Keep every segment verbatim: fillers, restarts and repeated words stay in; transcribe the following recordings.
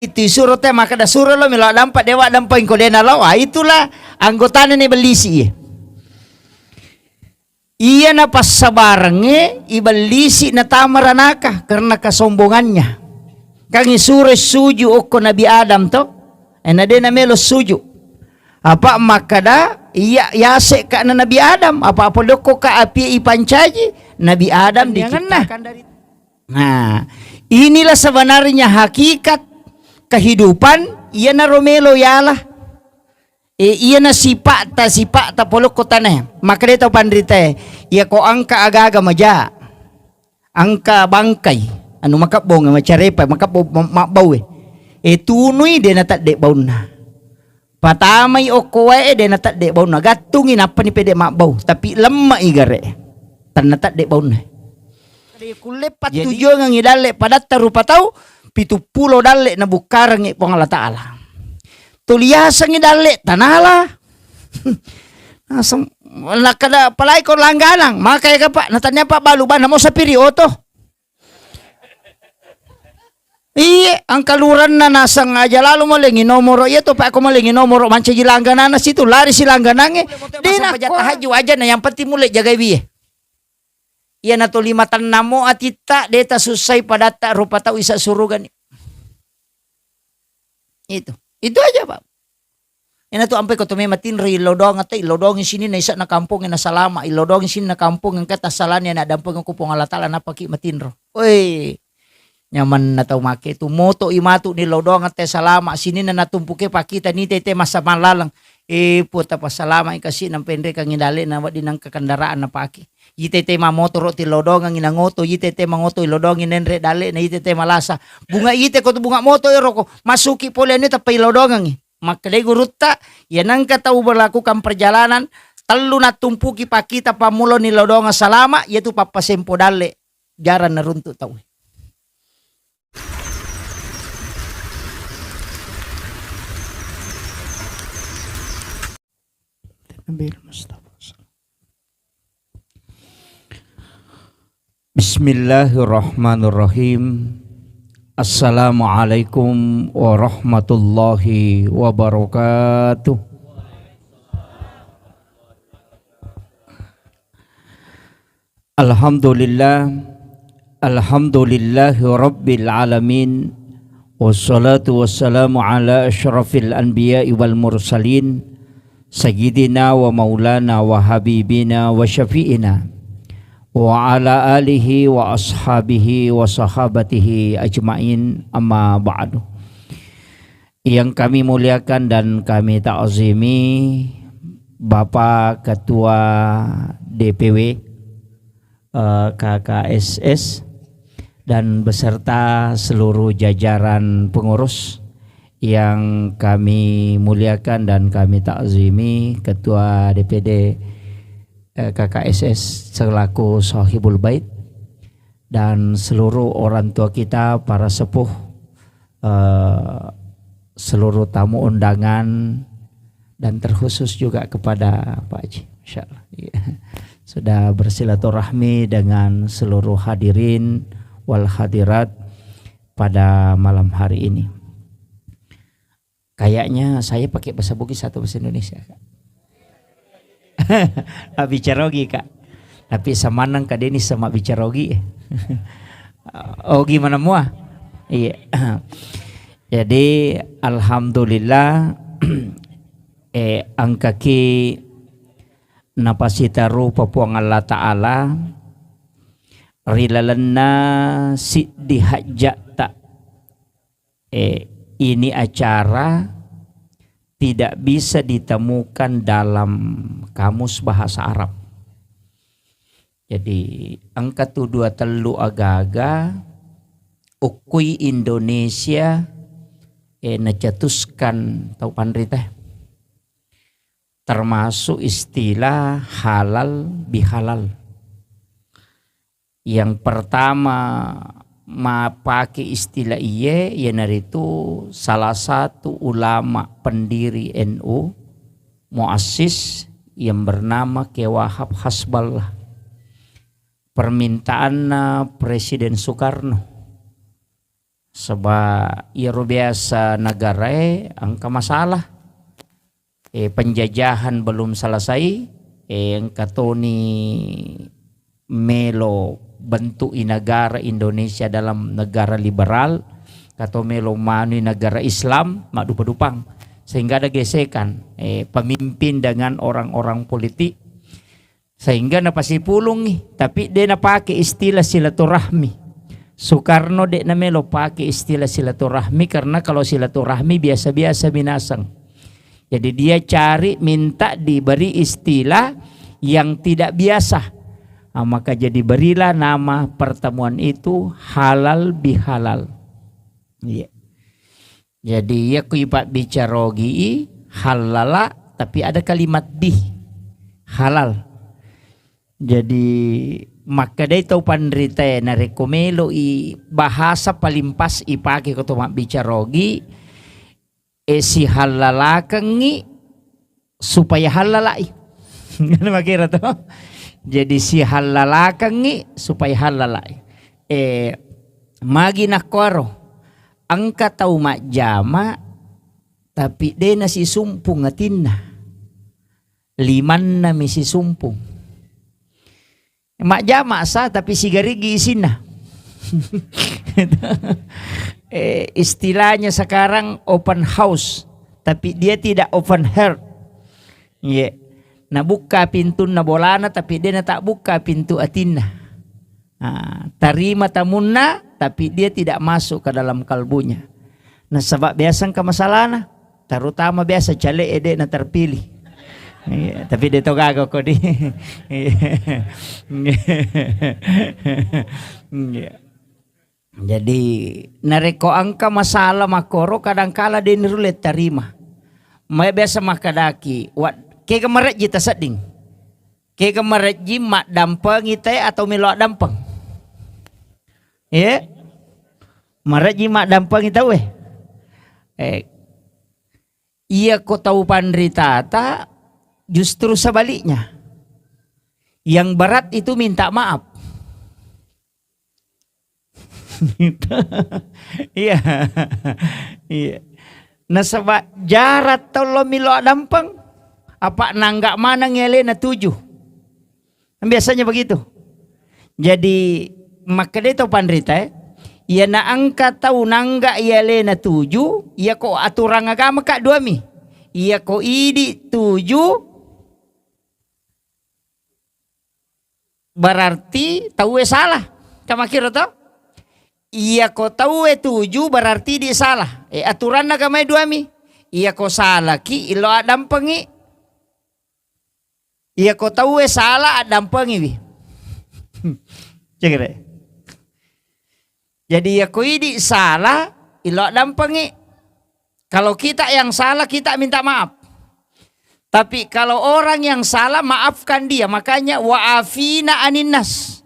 Itu isuro te makkeda suro lo melo dampa dewa dampa ingko dena lo. Ah, itulah anggotana ni bellisi. Iya na passabarengnge ibellisi natama ranaka karena kesombongannya. Kan isuro suju okko Nabi Adam to. Eh, na de namelo suju. Apa makkeda iya yase ka na Nabi Adam, apa apa dokko ka api ipancaji Nabi Adam diciptakan dari. Nah, inilah sebenarnya hakikat kehidupan. Iya na romelo yala. E, iyana sipa'ta, sipa'ta polokko tanae. Makkeda tau panritae, iya ko engka aga-aga maja, engka bangkai, anu makebbong, macarepa, makebbo, ma-, mabbau e. E, tunui de natedde baunna. Patamai okko wae de natedde baunna. Gattungi nappani pede mabbau, tapi lemme'i gare. Tanna tedde baunna. Jadi, kulle pattujuangengngi dalle padatta rupa tau, pitu pulo dalle nabukkarengngi Puang Allah Ta'ala. Tuli yasengngi dalle tanala. Naseng, nakkeda, apalagi ko langganang, maka ega, Pak, natanya, Pak, balu bana mo sapiri oto. Iye, engka lurenna naseng aja lalu malengi nomoro iya to, Pak, ko malengi nomoro mancaji langganana situ, lari si langganangnge. Dena pajata haju aja na yang penting mulle jagai wie. Iyana to lima tennamo atitta, de tasussai padatta rupa tau isa surugani. Itu. Itu aja, Pak. Ena tu ampai ko to memang tinro illodong atta, illodong sininna isa na kampong na salama, illodong sininna kampong engka tasalani anak dampeng ko Puang Allah Ta'ala napaki matinro. Oi. Nyamanna tau make tu moto i matu ni lodong te salama sininna natumpuke pakita ni tete masa malaleng. E, puta pasalama i kasi nampenre kangi dale na wadi nangka kendaraan napake. Ite te mamotoro ti lodongengi nangoto, ite te mangoto ilodongi nenre dale na ite te malasa. Bunga ite ko tu bunga moto ero ko masuki pole anu tappa ilodongengi. Makkedai gurutta, ya nangka tau melakukan perjalanan tellu natumpuki pakita pammuloni lodonga salama, yaitu pappasempo dalle. Jarang naruntuk tau. Nabi Mustafa. Bismillahirrahmanirrahim. Assalamualaikum warahmatullahi wabarakatuh. Alhamdulillah. Alhamdulillahi rabbil alamin. Wassalatu wassalamu ala asyrafil anbiya'i wal mursalin, sayyidina wa maulana wa habibina wa syafi'ina, wa ala alihi wa ashabihi wa sahabatihi ajma'in, amma ba'du. Yang kami muliakan dan kami ta'zimi Bapak Ketua D P W, eh, K K S S, dan beserta seluruh jajaran pengurus yang kami muliakan dan kami ta'zimi, Ketua D P D, eh, K K S S selaku Sohibul Bait, dan seluruh orang tua kita, para sepuh, eh, seluruh tamu undangan, dan terkhusus juga kepada Pak Haji, Masya Allah. Iya. Sudah bersilaturahmi dengan seluruh hadirin wal hadirat pada malam hari ini. Kayaknya saya pakai bahasa Bugis atau bahasa Indonesia, Kak? Mabbicara Ogi, Kak. Tapi samaneng, Kak Denis, sama bicara Ogi. Ogi mana mua? Iya. Jadi, alhamdulillah, eh, engkaki napasitarupa Puang Allah Ta'ala ri lalenna siddi hajja'ta. Eh, ini acara tidak bisa ditemukan dalam kamus bahasa Arab. Jadi, engka tu dua tellu agaga ukkui Indonesia, eh, nacetuskan tau panrita. Termasuk istilah halal bihalal. Yang pertama mapake istilah iye, iyanaritu salah satu ulama pendiri N U, muassis, yang bernama Kiai Wahab Hasballah. Permintaanna Presiden Soekarno. Saba iyaro biasa negarae engka masalah. Eh, penjajahan belum selesai, eh, engka toni melo bentuk i negara Indonesia dalam negara liberal, kato melo manui negara Islam, maddupa-dupang. Sehingga ada gesekan, eh, pemimpin dengan orang-orang politik. Sehingga napasipulungngi, tapi de napake istilah silaturahmi. Soekarno de namelo pake istilah silaturahmi, karena kalau silaturahmi biasa-biasa binasang. Jadi dia cari, minta diberi istilah yang tidak biasa. Ah, maka jadi berilah nama pertemuan itu halal bihalal. Iya. Jadi, iya ku ipabbicarogi i halala, tapi ada kalimat bih, halal. Jadi, makkedai tau panritae, narekko melo i bahasa paling pas ipake ko to mabbicarogi, eh, sihallalakengngi supaya hallalai. Kan makira to? Jadi sihallalakengngi supaya hallalai. Eh, magi nakkuaro, engka tau majjama tapi de nasisumpung atinna. Limanna mi sisumpung. Majjama sa tapi sigarigi isinna. Eh, istilahnya sekarang open house, tapi dia tidak open heart. Iya. Nabukka pintunna bolana, tapi de natabukka pintu atinna. Ah, tarima tamunna, tapi dia tidak masuk ke dalam kalbunya. Nasaba biasa engka masalahna, terutama biasa caleg e de na terpilih. Iya, tapi de to gaga ko di. Iya. Iya. Jadi, narekko engka masalah makkoro, kadangkala de nirulle tarima. Mai biasa makkedaki, wa-, kega marejji tasedding. Kega marejji maddampengi tau e atau melo addampeng? Eh? Marejji maddampengi tau e. Eh, iya ko tau panritata justru sebaliknya. Yang berat itu minta maaf. Iya. Iya. Nasaba jarat tau lo melo addampeng, apa nangga maneng alena tuju. Kan biasanya begitu. Jadi, makkedai tau panrita e, iya na engka tau nangga alena tuju, iya ko aturan agama ka dua mi. Iya ko idi tuju, berarti tau e salah. Kan makkiro to? Iya ko tau e tuju berarti di salah. Eh, aturanna agama e dua mi. Iya ko salaki, ilo addampengi. Iya ko tau e salah, addampengiwi. Cekere. Jadi, iya ko idi salah, ilo addampengi. Kalau kita yang salah, kita minta maaf. Tapi kalau orang yang salah, maafkan dia. Makanya, wa afina aninnas.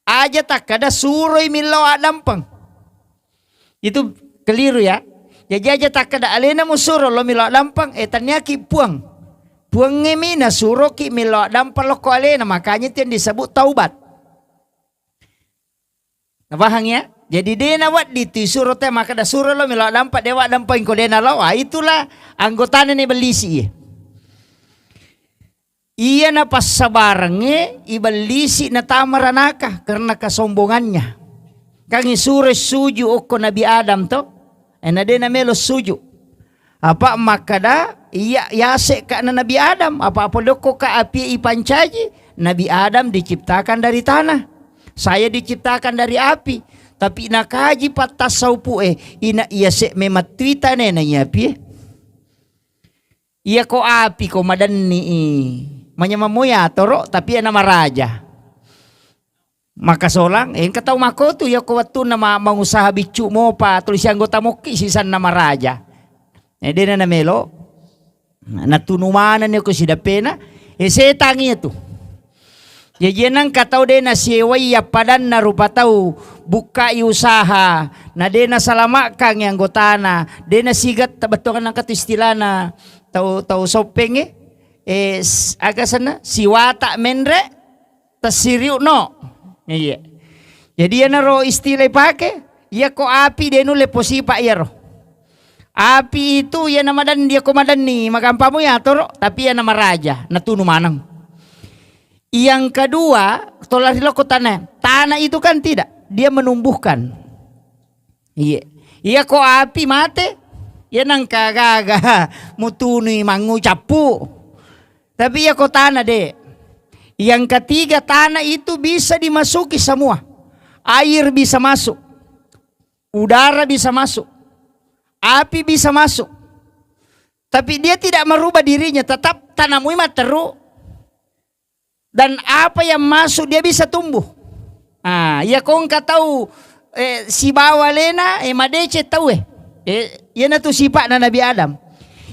Aja takkeda suroi millau addampeng. Itu keliru ya. Jadi aja takkeda alena musuro lo millau addampeng, eh, tanniaki puang. Puangngemi nasuroki millau addampeng lokko alena, makanya itu yang disebut taubat. Napahang ya? Jadi de nawedding tu isuro te makkeda suro lo millau addampeng, de waddampeng ko de nalao. Ah, itulah anggotana ni bellisi iya. Iya napassabarengnge ibellisi natama ranaka karena kesombongannya. Kan isuro suju okko Nabi Adam to? Eh, na de namelo suju. Apa makkeda, iya, yase'ka na Nabi Adam, apa-apa lokkoka api ipancaji, Nabi Adam diciptakan dari tanah. Saya diciptakan dari api. Tapi nakaji pattassaupu e, ina iya se memattuita ne na iya api e. Iya ko api ko madenni i. Manyamammo yatoro, tapi iya na maraja. Makasolang, engka tau makkotu, iya ko wettunna ma-, mangusaha biccu mopa, tulisi anggota mokki sisanna maraja. Eh, dena namelo. Natunu manenni ko sidappena. Eh, setang iya tu. Jaji nengka tau de nasiewai appadanna rupa tau, bukkai usaha, na de nasalamakkang anggotana, de nasigetta, bettuanna engka tu istilana tau, tau Soppengnge, eh, s-, aga senna, siwata menre, tessiriu'no. Iya. Jadi iyanaro istilah ipake, Iyako api de nulle posipa iyaro. Api itu iyana madenni, iyako madenni, magampang mo yatoro, tapi iyana maraja, natunu maneng. Yang kedua, tola ri lokko tanah. Tanah itu kan tidak, dia menumbuhkan. Iya. Iyako api mate, iya nengka gaga mutunui mangu cappu. Tapi iyako tanah, de. Yang ketiga, tanah itu bisa dimasuki semua. Air bisa masuk, udara bisa masuk, api bisa masuk. Tapi dia tidak merubah dirinya, tetap tanamui matteru. Dan apa yang masuk dia bisa tumbuh. Ah, iya ko engka tau, eh, sibawa alena, eh, madeceng tau, eh. Eh, iyanatu sipa'na Nabi Adam.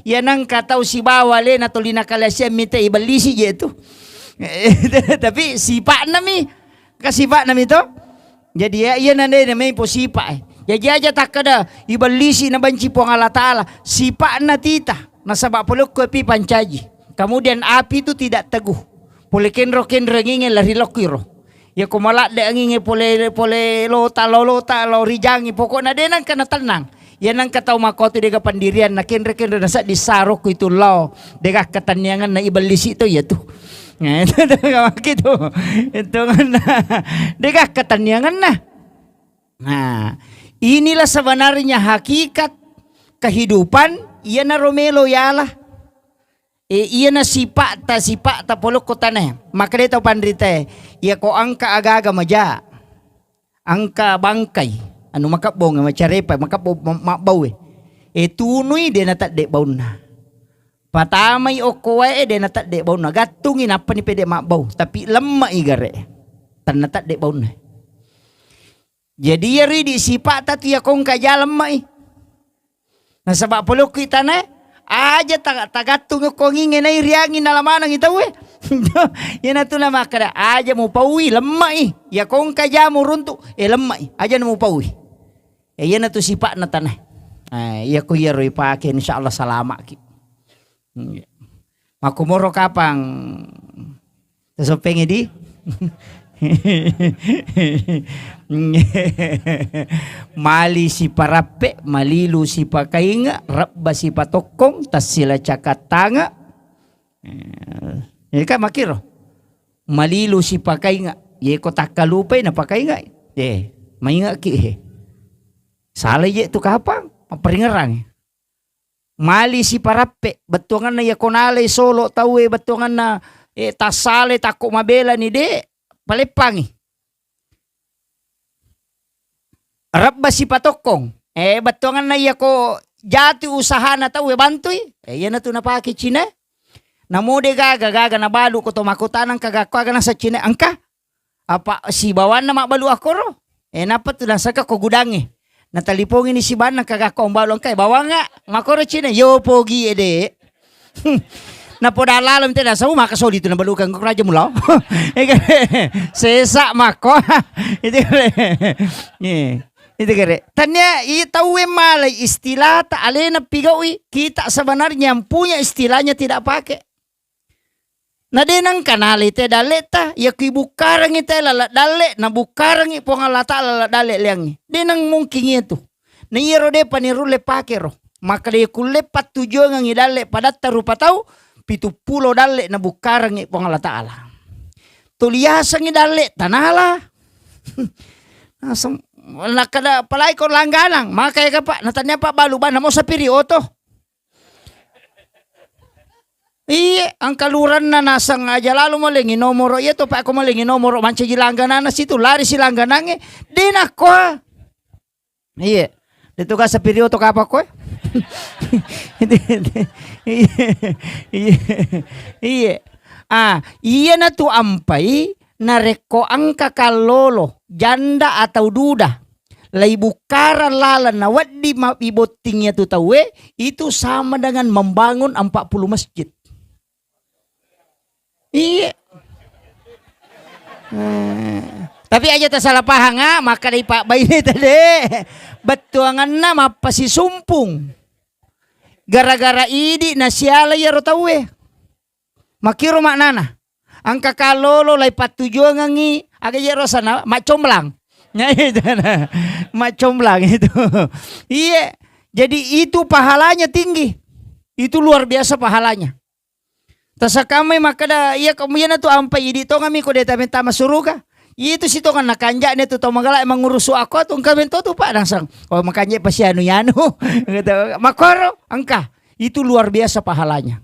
Iya nengka tau sibawa alena toli nakalasiang mita ibellisi je tu. Tapi sipa'na mi, ka sipa'na mi to. Jadi ya, iya nandai namai po sipa, eh. Jaji aja takkada ibellisi nabanci Puang Allah Ta'ala, sipa'na tita, nasaba polokko pi pancaji. Kemudian api itu tidak teguh. Pole kenro-kenro anginge lari lokiro. Ya ko maladde anginge pole, pole lota, lo lota, lo rijangi, pokokna de nengka natennang. Ya nengka tau makkotu dega pendirian na kenre-kenre nasedding sarokku itu lao. Dega ketenniangan na ibellisi to iya tu. Nah, itu, itu, itu, itu, itu, dega ketenniangan na. Nah, inilah sebenarnya hakikat kehidupan, iyanaro melo yala. Eh, iyana sipa'ta, sipa'ta polokko tanae. Makkeda tau panritae, iyako engka aga-aga maja, engka bangkai, anu makebbong, macarepa, makebbo, ma-, mabbaue. Eh, tunui de natedde baunna. Patamai okko wae de natedde baunna. Gattungi nappani pede mabbau, tapi lemme'i gare. Tennatedde baunna. Jadi iyaro idi sipa'ta tu iyako engka ja lemme'i. Nasaba polokki tanae, aja ta-, tagattung okko anginge nai riangi nala manengi tauwe. Iyanatu namakkeda, aja mupaui, lemme'i. Iyako engka ja muruntu, eh, lemme'i. Aja na mupaui. Eh, iyanatu sipa'na tanae. Eh, iyako iyaro ipake, insyaallah salama'ki. Hmm, iya. Makkomoro kapang tasoppengi di? Mali siparappe, malilu sipakainga, rebba sipatokkong, tassila cakattanga. Eh, ini kan makiro. Malilu sipakainga. Yeko takkalupai napakainga. Eh, maingaki he. Salah je tu kapang, mapparingerang. Mali siparappe, bettuanganna iyako nalai solo tauwe, bettuanganna, eh, tassale takko mabelani, de, paleppangi. Rebba sipatokkong, eh, bettuanganna iyako jati usahana tauwe bantui, eh, iyanatu napake Cina. Namo de gaga, gaga nabalu ko to makkutana engka gakko aga nasa Cina engka. Apa sibawanna mabbalu akkoro? Eh, nappa tu nasaka ko gudangnge. Natalipongi ni sibanna ka gakko mbalu engka, eh, bawanga, makkoro Cina, yo pogi ede. Napoda lalo mite nasau maka soli tu nabalukang ko raja mulao. Eh, kan? Sesa makko. Itu kan? Iya. Itu kere. Tania i tauwe malai istilah ta alena pigaui, kita sebenarnya yang punya istilahnya tidak pakai. Na de nengka nalai te dalle'ta, iyako ibukkarengngi te laleng dalle, nabukkarengngi Puang Allah Ta'ala laleng dalle liangnge. De neng mungkin iyatu. Na iyaro depa nirulle pakero. Makkeda iya kulle pattujuangengngi dalle padatta rupa tau, pitu pulo dalle nabukkarengngi Puang Allah Ta'ala. Tuli yasengngi dalle tanala. Naseng, nakkeda palai ko langganang, maka ega, Pak, natania, Pak, balu bana mo sapiri oto. Iye, engka luranna naseng aja lalo malengi nomoro iya to, Pak, ko malengi nomoro mancaji langganana situ, lari si langganangnge, de nakkoa. Iye. Itu ka sapiri oto kapa koe? Iye. Iye. Iye. Ah, iyanatu ampai narekko engka kallolo, janda atau duda, laibukkarang laleng nawedding ma-, ibotting iyatu tauwe, itu sama dengan membangun empat puluh masjid. Iye. Eh, tapi aja tasala pahang, ah, makkadai pabbaine tede. Bettuanganna mappasisumpung. Gara-gara idi nasiala iyaro tauwe. Makkiro maknana. Engka kallolo lai pattujuangengngi, aga iyaro sana, maccomblang. Nah, itu, nah. Maccomblang itu. Iya. Jadi itu pahalanya tinggi. Itu luar biasa pahalanya. Tasakamai makkeda, iya kamu iyana tu ampai idi tongami ko deta mentama suruga. Itu sitongan nakanja'ne tu tau magala mangurusu aku tu engka mento tu Pak nasang. Oh, makanja pasi anu yanu. Gitu. Makoro engka. Itu luar biasa pahalanya.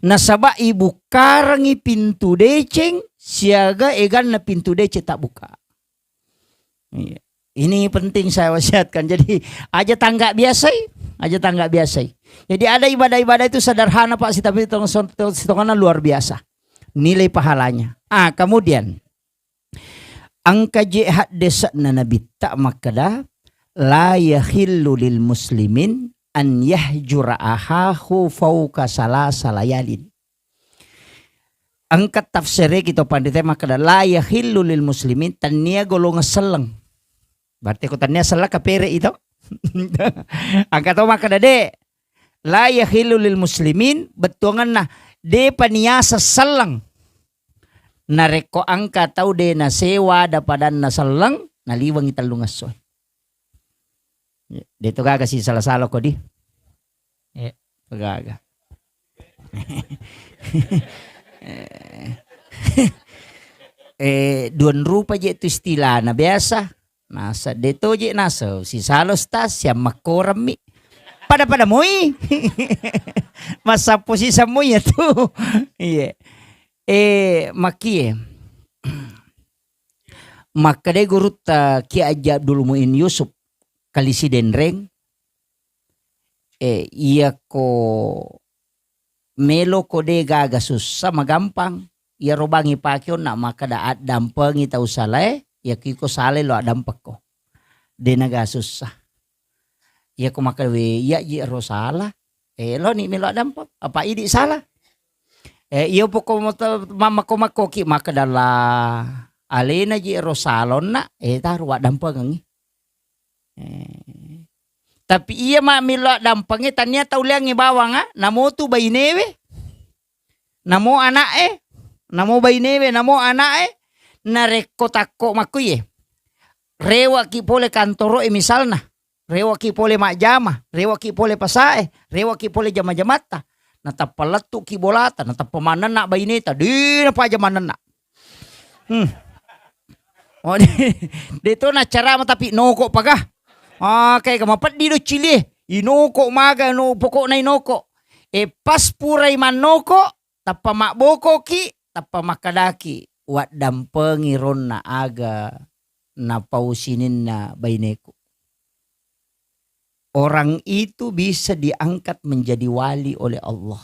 Nasaba ibukkarengngi pintu deceng siaga eganna pintu deceng tabbuka. Iya. Ini penting saya wasiatkan. Jadi aja tangga biasai, aja tangga biasai. Jadi ada ibadah-ibadah itu sederhana Pak, tapi sitonganna luar biasa. Nilai pahalanya. Ah, kemudian engka je haddese'na Nabitta makkeda, "La yahillu lil muslimin an yahjura ahahu fauqa salasa layalin." Engka tafsiré ki to panrita makkeda, "La yahillu lil muslimin," tennia golongan selleng. Berarti ko tennia selleng kapere ito. Engka to makkeda, "De, la yahillu lil muslimin," bettuanganna, "De paniasa selleng." Narekko engka tau de nasewa ada padanna selleng, naliwengi tellungesso. De to gaga si sala-sala ko di. Eh, gaga. Eh, duan rupa je tu istilahna biasa. Nasa de to je nasa si salo stas siam makkoremmi. Pada-pada moi. Massappo si sammoi ya tu. Iya. Eh, makkie. Makkedai gurutta Kiai Haji Abdul Muin Yusuf, Kali Sidenreng, eh, iyako meloko de gaga sussa, magampang. Iyaro bangi pake onna makkeda addampengi tau salae, iyako iko salai lo addampekko. De naga sussa. Iyako makkeda, "We, iya ji ero sala." Eh, loni melo addampeng. Apa idi sala? Eh, iyo poko moto-, mammakko-makkoki makkeda la alena ji ero salonna, eh, taru waddampengengi. Eh. Tapi iya ma melo addampengi tania tau liangi bawanga, namotu bainewe, namo ana'e, namo bainewe, namo ana'e, narekko takko makkuye. Rewaki pole kantoro'e misalna. Rewaki pole majjama, rewaki pole pasae, rewaki pole jama-jamatta. Natappa lettuki bolata, natappa mannenna baineta, de napaja mannenna. Hmm. Oh, de, de to nacarama tapi noko paga. Ah, kayak mapeddi do cilie. Inoko maga no pokokna inoko. E pas purai mannoko, tappa mabbokoki, tappa makkedaki, waddampengi ronna aga napau sininna baineku. Orang itu bisa diangkat menjadi wali oleh Allah.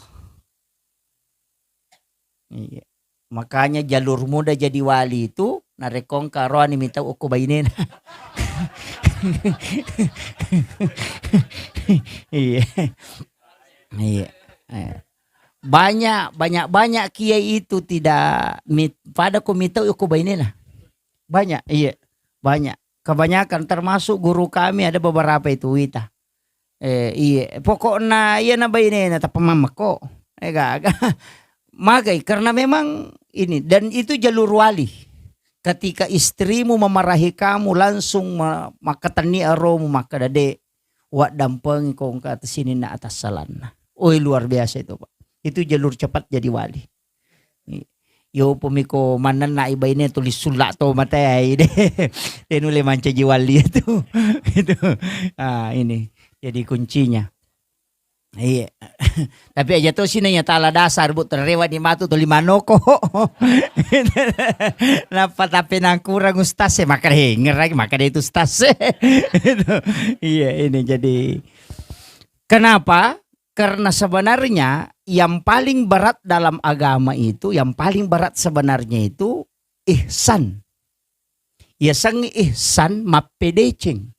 Iya. Makanya jalur muda jadi wali itu narekko engka roani mitau okko bainena. Iya. Iya. Eh. Banyak, banyak, banyak kiai itu tidak mit-, pada ko mitau okko bainena. Banyak, iya. Banyak. Kebanyakan termasuk guru kami ada beberapa itu wita. Eh, iya, pokokna iyana bainena tappa mammekko. Eh, gaga. Magai, karena memang ini, dan itu jalur wali. Ketika istrimu memarahi kamu, langsung ma-, makkatenni aromu, makkeda, "De, waddampengi ko engka sininna atassalanna." Oi, luar biasa itu, Pak. Itu jalur cepat jadi wali. Yo, upami ko mannennai baine tuli sulla to matae, de, de nulle mancaji wali itu. Itu. Ah, ini jadi kuncinya. Iya. Tapi aja to sini ya tala dasar, Bu, terrewa di matu tuli manoko. Napa tapi nangkurang ustaz e, maka dengar lagi, maka itu ustaz e. Itu. Iya, ini jadi kenapa? Karena sebenarnya yang paling berat dalam agama itu, yang paling berat sebenarnya itu ihsan. Yasengnge ihsan mappedeceng.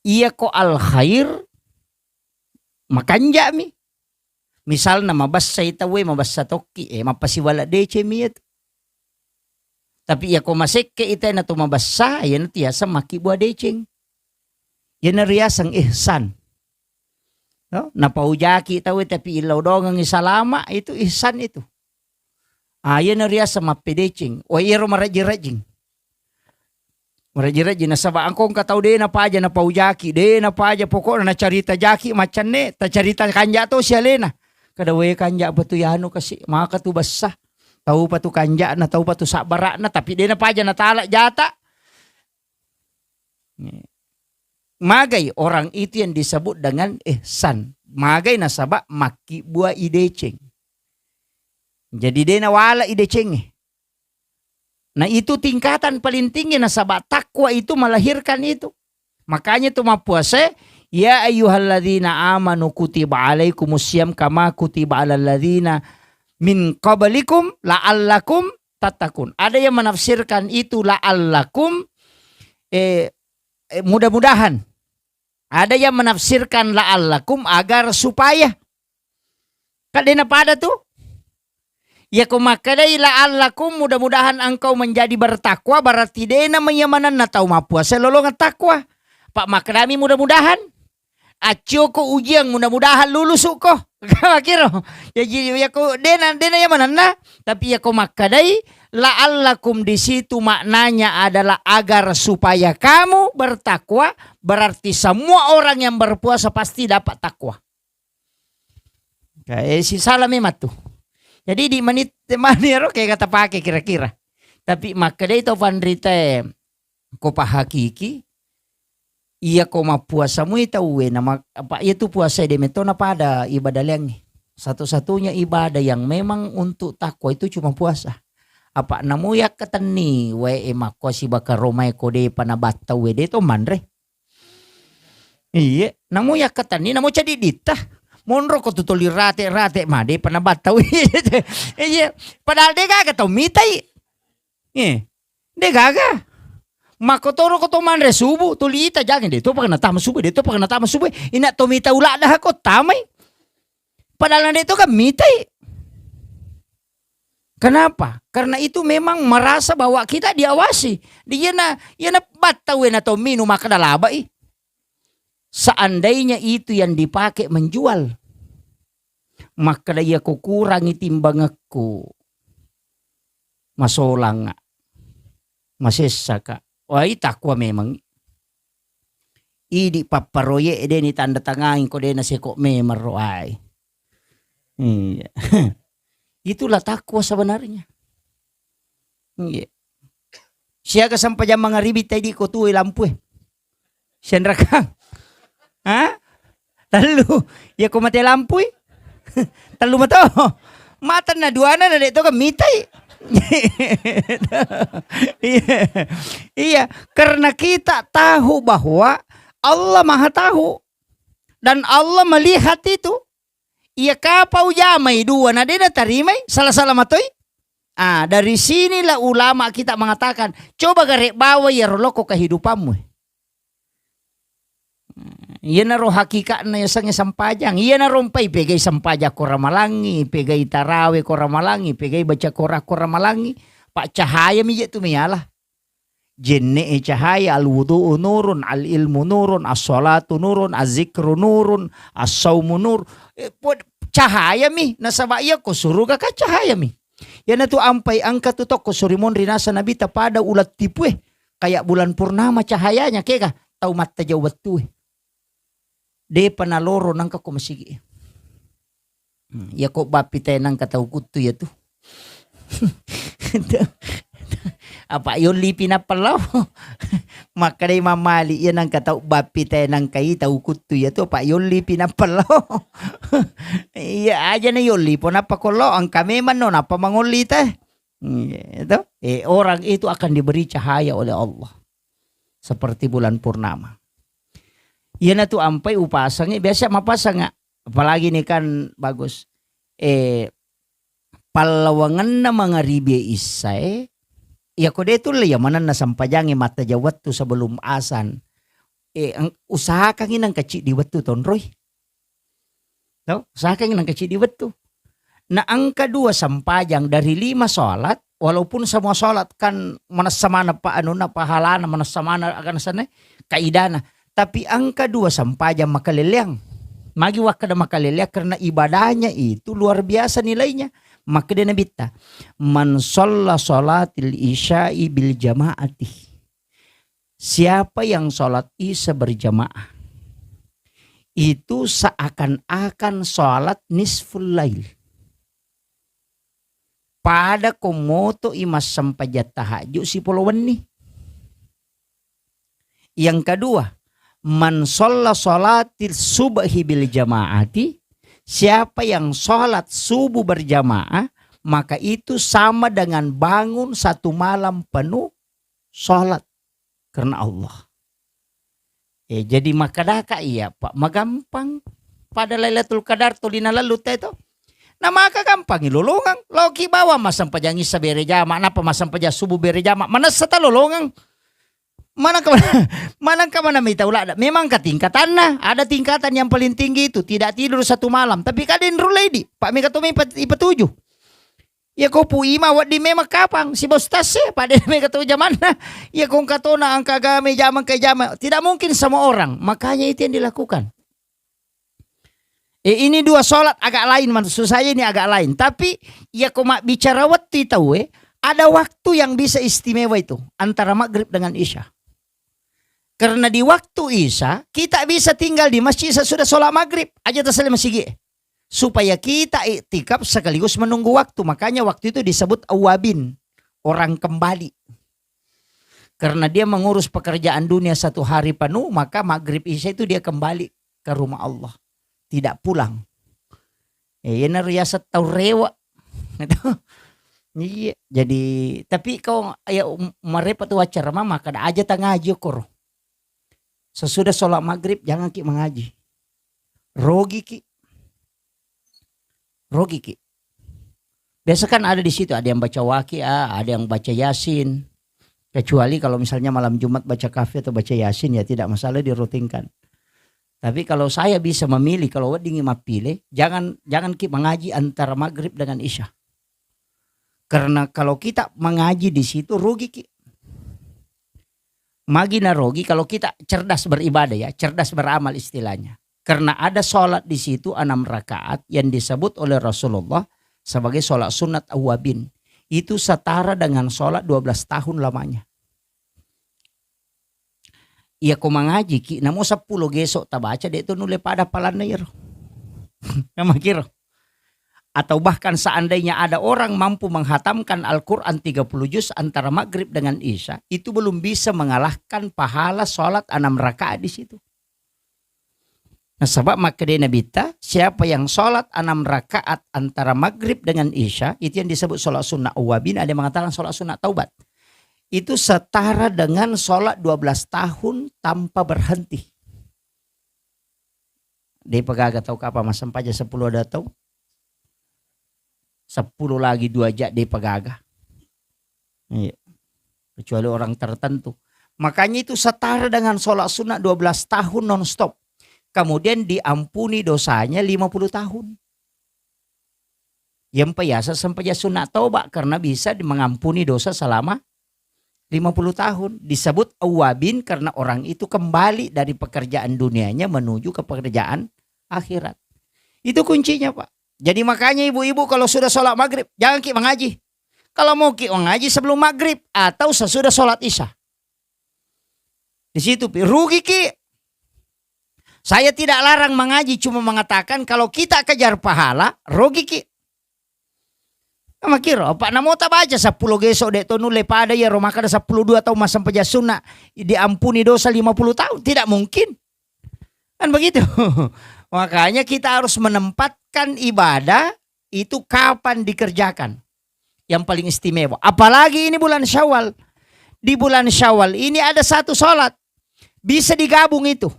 Iya ko al khair makanja'mi. Misalna mabessai tauwe, mabessa tokki, eh, mappasiwala decengmi iyatu. Tapi iya ko masekke ita na to mabessa, iyana tu yaseng makkibua deceng. Iyana riaseng ihsan. No? Napaujaki tauwe tapi illau dongengi salama, itu ihsan itu. Ah, iyana riaseng mappedeceng. Oh, iyaro marejjing-rejjing. Marejji-rejji nasaba engka tau de napaja napaujaki, de napaja pokokna nacarita jaki maccanne, tacarita kanja to sialena. Kada we kanja apa tu yanu kasi, maka tu bessa. Tau pa tu kanjana, tau pa tu sabbarana, tapi de napaja natala jata. Magai orang itu yang disebut dengan ihsan. Magai nasaba makkibbua ideceng. Jadi de nawala idecengnge. Nah, itu tingkatan paling tinggi nasaba takwa itu melahirkan itu. Makanya itu mappuasa, ya ayyuhalladzina amanu kutiba alaikumus siyam kama kutiba alal ladzina min qablikum la'allakum tattaqun. Ada yang menafsirkan itu la'allakum, eh, eh, mudah-mudahan. Ada yang menafsirkan la'allakum agar supaya. Kan de napada tu. Yako makkedai la'allakum mudah-mudahan engkau menjadi bertakwa, berarti de na iya manenna tau mappuasa lolongeng takwa. Pak makkedami mudah-mudahan. Accio ko ujian, mudah-mudahan lulusu ko. Makiro. Jadi yako de na, de na iya manenna, tapi yako makkedai la'allakum di situ maknanya adalah agar supaya kamu bertakwa, berarti semua orang yang berpuasa pasti dapat takwa. Kae sisala memang tu. Jadi di menit mani ero kayak kata pakai kira-kira. Tapi makkedai to panrita e, ko pahakiki, iya ko mappuasa mui tauwe nama apa iya tu puasa de metto napada ibadah liangnge. Satu-satunya ibadah yang memang untuk takwa itu cuma puasa. Apa namu yakkatenni wae e makko sibaka romae ko de pana battau we de to manre. Iye, namo yakkatenni, namo cedditta. Monro ko tu toli rate-rate, ma de pa nabattau. Iye, padahal de gaga tau mitai. Iye, de gaga. Makko toro ko to manre subuh, toli ita jange de to paka natama subuh, de to paka natama subuh. Ina to mita uladda ko tamai. Padahal na de to kan mitai. Kenapa? Karena itu memang merasa bahwa kita diawasi. Di iyana, iyana battau e na tau minu makkeda labai. Seandainya itu yang dipakai menjual, makkeda iya ko kurangi timbangekku, masolanga, masessaka. Wai takwa memang. Idi papparoye de ni tanda tangai ko de na seko memang ro ai. Iya. Itulah takwa sebenarnya. Iya. Siaga sampajang mangaribi tadi ko tuwe lampu e. Senrakang. Ha? Tellu. Ya ko mate lampu e. Tellu mato. Matenna duana na de to kan mitai. Iya. Iya, karena kita tahu bahwa Allah Maha Tahu dan Allah melihat itu. Iya kapau jamai dua na de natarimai, salah-salah matoi. Ah, dari sinilah ulama kita mengatakan, coba garek bawa iyaro lokko kehidupanmu. Iyanaro hakikatna yasengnge sempajang. Iyanaro mpai pegai sempajang ko ramalangi, pegai tarawe ko ramalangi, pegai baca Quran ko ramalangi. Pak cahaya mi je tu miala. Jenne'e cahaya, al-wudu'u nurun, al-ilmu nurun, as-shalatu nurun, az-zikru nurun, as-saumu nur. Eh, pod-, cahaya mi, nasaba iya ko suruga ka cahaya mi. Iyanatu ampai engka tu tokko surimonri nasa Nabitta pada uleng tipue, kayak bulan purnama cahayanya, kega tau mattajau wettue. Depa naloro nangka ko masigi. Hmm, iya ko bappi tae nangka tau kuttu iya tu. Apa yolli pi nappa lao. Makkedai Imam Malik, iya nangka tau bappi tae nangka i tau kuttu iya tu, apa yolli pi nappa lao. Iya aja na yolli po nappa ko lao, engka memang no nappa mangolli tae. Hmm, iya to. Eh, orang itu akan diberi cahaya oleh Allah. Seperti bulan purnama. Iyanatu ampai upasangngi, biasa mapasanga. Apalagi ini kan bagus. Eh, pallawangenna mangaribi issae, iya ko de tulle iya manenna sempajangnge mattajau wettu sebelum azan. Eh, eng-, usahakangngi nengka ciddi wettu tonroi. To, usahakangngi nengka ciddi wettu. Na engka dua sempajang dari lima sholat, walaupun semua sholat kan manessa maneng pa anunna, pahalana, manessa maneng agana senna, kaidana. Tapi engka dua sempajang makaleleang. Magi wakkeda makaleleang? Karena ibadahnya itu luar biasa nilainya. Makkeda Nabitta, "Man shalla sholatil isya'i bil jama'ati." Siapa yang sholat Isya berjamaah, itu seakan-akan sholat nisful lail. Pada ko moto'i massempajang tahajud sipolo wenni. Yang kedua, man shalla sholatil subhi bil jamaati, siapa yang sholat subuh berjamaah, maka itu sama dengan bangun satu malam penuh sholat karena Allah. Eh, jadi makkadaka iya, Pak, magampang pada Lailatul Qadar tolina lallu te to. Na maka gampangi lolongang, laoki bawang massempajang Isya bere jama, napa massempajang subuh bere jama, manessa ta lolongang. Manengka, manengka mana mita ulada. Memang ke tingkatanna, ada tingkatan yang paling tinggi itu, tidak tidur satu malam. Tapi kadang ruledi, Pak, mega to ipa-, ipatuju. Iya ko Pu Ima wedding memang kapang siba ustaz e, pada mega to jamanna. Iya ko engka tona engka agama, jama engka jama. Tidak mungkin semua orang. Makanya itu yang dilakukan. Eh, ini dua sholat agak lain, maksud saya ini agak lain. Tapi iya ko mabbicara wettu tau e, ada waktu yang bisa istimewa itu antara maghrib dengan isya. Karena di waktu isya kita bisa tinggal di masjid sesudah sholat maghrib aja terselesai masjid. Supaya kita iktikaf sekaligus menunggu waktu. Makanya waktu itu disebut awabin, orang kembali. Karena dia mengurus pekerjaan dunia satu hari penuh, maka maghrib isya itu dia kembali ke rumah Allah. Tidak pulang. Eh, iyana riaseng tau rewa. Gitu. Iya, jadi tapi kau ya um, marepa tu acara mama kada aja tangaji koro. Sesudah sholat maghrib jangan ki mengaji. Rogi ki. Rogi ki. Biasa kan ada di situ, ada yang baca waki, ah, ada yang baca yasin. Kecuali kalau misalnya malam Jumat baca kafi atau baca yasin, ya tidak masalah dirutinkan. Tapi kalau saya bisa memilih, kalau weddingi mappile, jangan jangan ki mengaji antara maghrib dengan isya. Karena kalau kita mengaji di situ rugi ki. Magi na rugi kalau kita cerdas beribadah ya, cerdas beramal istilahnya. Karena ada sholat di situ enam rakaat yang disebut oleh Rasulullah sebagai sholat sunat awabin. Itu setara dengan sholat dua belas tahun lamanya. Iya ko mangaji ki, namo seppulo geso tabaca, de to nulle pada palanna iyaro. Namakiro. Atau bahkan seandainya ada orang mampu menghatamkan Al-Quran tiga puluh juz antara maghrib dengan isya, itu belum bisa mengalahkan pahala sholat enam rakaat di situ. Nasaba makkeda Nabitta, siapa yang sholat enam rakaat antara maghrib dengan isya, itu yang disebut sholat sunnah awabin, ada yang mengatakan sholat sunnah taubat. Itu setara dengan sholat dua belas tahun tanpa berhenti. Depa gaga tau kapang massempajang seppulo ada tau? Seppulo lagi dua jam depa gaga. Iya. Kecuali orang tertentu. Makanya itu setara dengan sholat sunnah dua belas tahun nonstop. Kemudian diampuni dosanya lima puluh tahun. Yang biasa sempajang sunat toba karena bisa di-, mengampuni dosa selama lima puluh tahun. Disebut awabin karena orang itu kembali dari pekerjaan dunianya menuju ke pekerjaan akhirat. Itu kuncinya, Pak. Jadi makanya ibu-ibu kalau sudah sholat maghrib, jangan ki mengaji. Kalau mau ki mengaji sebelum maghrib atau sesudah sholat isya. Di situ, Pi, rugi ki. Saya tidak larang mengaji, cuma mengatakan kalau kita kejar pahala, rugi ki. Makiro, apa namo tabaca seppulo geso de to nulle pada iyaro makkeda seppulo dua tau massempajang sunna diampuni dosa lima puluh tahun? Tidak mungkin. Kan begitu. Makanya kita harus menempatkan ibadah itu kapan dikerjakan yang paling istimewa. Apalagi ini bulan Syawal. Di bulan Syawal ini ada satu sholat. Bisa digabung itu.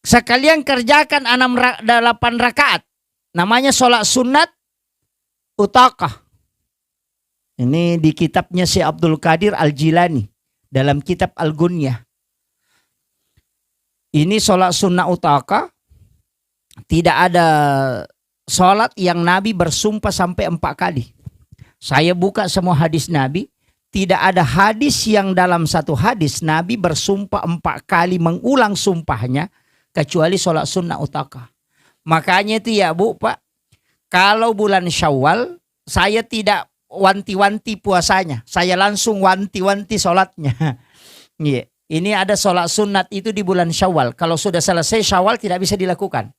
Sekalian kerjakan enam ra-, delapan rakaat. Namanya sholat sunat utakah. Ini di kitabnya Syekh Abdul Qadir Al-Jilani dalam kitab Al-Gunyah. Ini sholat sunnah utaka, tidak ada sholat yang Nabi bersumpah sampai empat kali. Saya buka semua hadis Nabi, tidak ada hadis yang dalam satu hadis Nabi bersumpah empat kali mengulang sumpahnya kecuali sholat sunnah utaka. Makanya itu ya Bu, Pak, kalau bulan Syawal saya tidak wanti-wanti puasanya, saya langsung wanti-wanti sholatnya. Iya. Ini ada sholat sunat itu di bulan Syawal. Kalau sudah selesai Syawal tidak bisa dilakukan.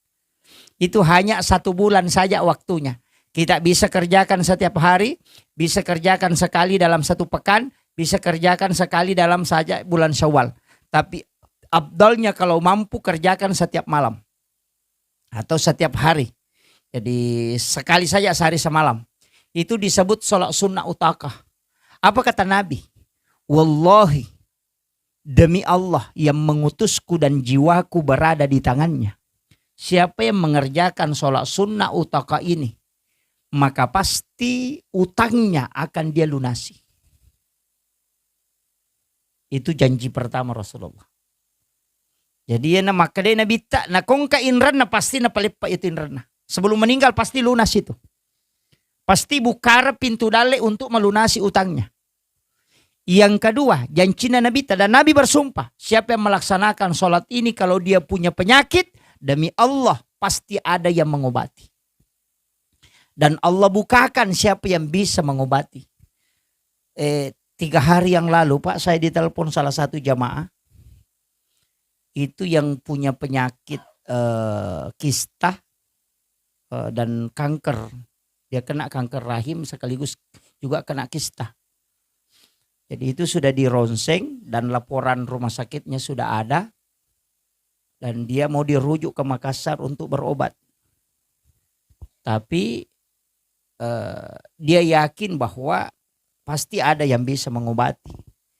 Itu hanya satu bulan saja waktunya. Kita bisa kerjakan setiap hari, bisa kerjakan sekali dalam satu pekan, bisa kerjakan sekali dalam saja bulan Syawal. Tapi afdalnya kalau mampu kerjakan setiap malam atau setiap hari. Jadi sekali saja sehari semalam. Itu disebut sholat sunnah utakah. Apa kata Nabi? "Wallahi, demi Allah yang mengutusku dan jiwaku berada di tangannya. Siapa yang mengerjakan sholat sunnah utaka ini, maka pasti utangnya akan dia lunasi." Itu janji pertama Rasulullah. Jadi, iya na makkedai Nabitta, nakongka inranna, pasti napaleppa itu inranna. Sebelum meninggal, pasti lunas itu. Pasti buka pintu dalle untuk melunasi utangnya. Yang kedua, jancinna Nabitta, dan Nabi bersumpah, siapa yang melaksanakan sholat ini, kalau dia punya penyakit, demi Allah, pasti ada yang mengobati. Dan Allah bukakan siapa yang bisa mengobati. Eh, tiga hari yang lalu, Pak, saya ditelepon salah satu jamaah. Itu yang punya penyakit, eh, kista, eh, dan kanker. Dia kena kanker rahim sekaligus juga kena kista. Jadi itu sudah dironseng dan laporan rumah sakitnya sudah ada. Dan dia mau dirujuk ke Makassar untuk berobat. Tapi, eh, dia yakin bahwa pasti ada yang bisa mengobati.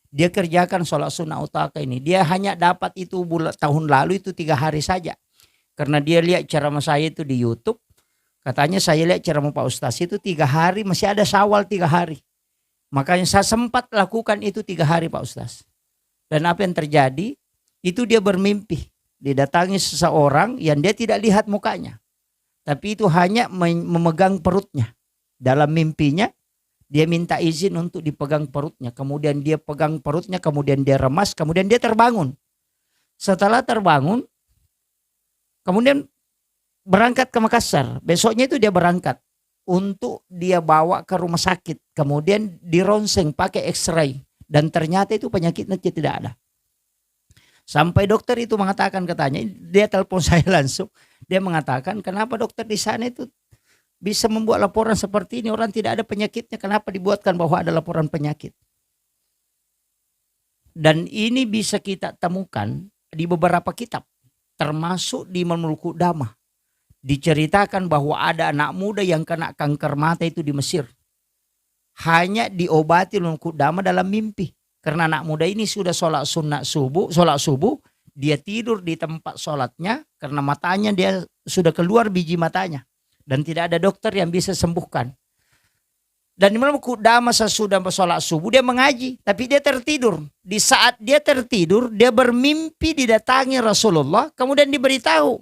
Dia kerjakan sholat sunnah utaka ini. Dia hanya dapat itu bula-, tahun lalu itu tiga hari saja. Karena dia lihat ceramah saya itu di YouTube. Katanya, "Saya lihat ceramah Pak Ustaz itu tiga hari, masih ada Syawal tiga hari." Makanya saya sempat lakukan itu tiga hari, Pak Ustaz. Dan apa yang terjadi? Itu dia bermimpi. Didatangi seseorang yang dia tidak lihat mukanya. Tapi itu hanya men-, memegang perutnya. Dalam mimpinya, dia minta izin untuk dipegang perutnya. Kemudian dia pegang perutnya, kemudian dia remas, kemudian dia terbangun. Setelah terbangun, kemudian berangkat ke Makassar. Besoknya itu dia berangkat untuk dia bawa ke rumah sakit. Kemudian dironseng pakai X-ray. Dan ternyata itu penyakitnya tidak ada. Sampai dokter itu mengatakan, katanya, dia telepon saya langsung. Dia mengatakan, "Kenapa dokter di sana itu bisa membuat laporan seperti ini? Orang tidak ada penyakitnya, kenapa dibuatkan bahwa ada laporan penyakit?" Dan ini bisa kita temukan di beberapa kitab, termasuk di Imam Al-Qudamah. Diceritakan bahwa ada anak muda yang kena kanker mata itu di Mesir. Hanya diobati Imam Al-Qudamah dalam mimpi. Karena anak muda ini sudah sholat sunat subuh, sholat subuh, dia tidur di tempat sholatnya karena matanya dia sudah keluar biji matanya. Dan tidak ada dokter yang bisa sembuhkan. Dan Imam Qudamah sesudah sholat subuh, dia mengaji, tapi dia tertidur. Di saat dia tertidur, dia bermimpi didatangi Rasulullah, kemudian diberitahu,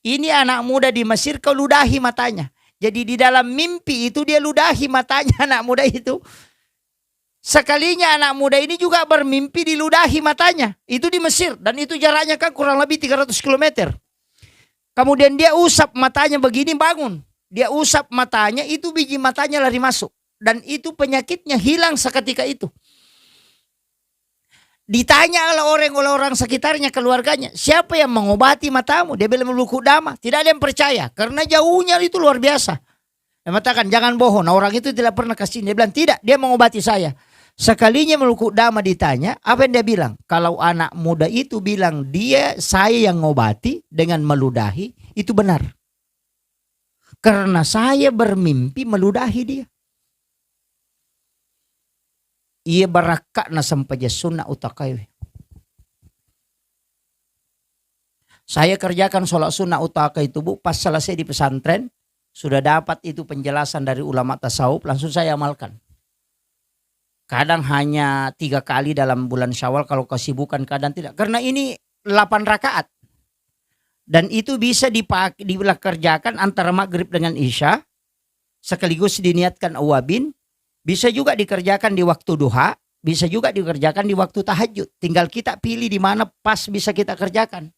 "Ini anak muda di Mesir, kau ludahi matanya." Jadi di dalam mimpi itu dia ludahi matanya anak muda itu. Sekalinya anak muda ini juga bermimpi diludahi matanya. Itu di Mesir, dan itu jaraknya kan kurang lebih tiga ratus kilometer. Kemudian dia usap matanya begini, bangun. Dia usap matanya, itu biji matanya lari masuk. Dan itu penyakitnya hilang seketika itu. Ditanya oleh orang, oleh orang sekitarnya, keluarganya, "Siapa yang mengobati matamu?" Dia bilang, "Imam Qudamah." Tidak ada yang percaya, karena jauhnya itu luar biasa. Dia mengatakan, "Jangan bohong, nah, orang itu tidak pernah ke sini." Dia bilang, "Tidak, dia mengobati saya." Sekalinya Imam Qudamah ditanya, apa yang dia bilang? "Kalau anak muda itu bilang dia, saya yang ngobati dengan meludahi, itu benar. Karena saya bermimpi meludahi dia." Iya, barakka'na sempajang sunna utakae. Saya kerjakan sholat sunnah utaka itu, Bu, pas selesai di pesantren, sudah dapat itu penjelasan dari ulama tasawuf, langsung saya amalkan. Kadang hanya tiga kali dalam bulan Syawal kalau kesibukan, kadang tidak. Karena ini delapan rakaat. Dan itu bisa dipak-, dikerjakan antara maghrib dengan isya, sekaligus diniatkan awwabin, bisa juga dikerjakan di waktu duha, bisa juga dikerjakan di waktu tahajud. Tinggal kita pilih di mana pas bisa kita kerjakan.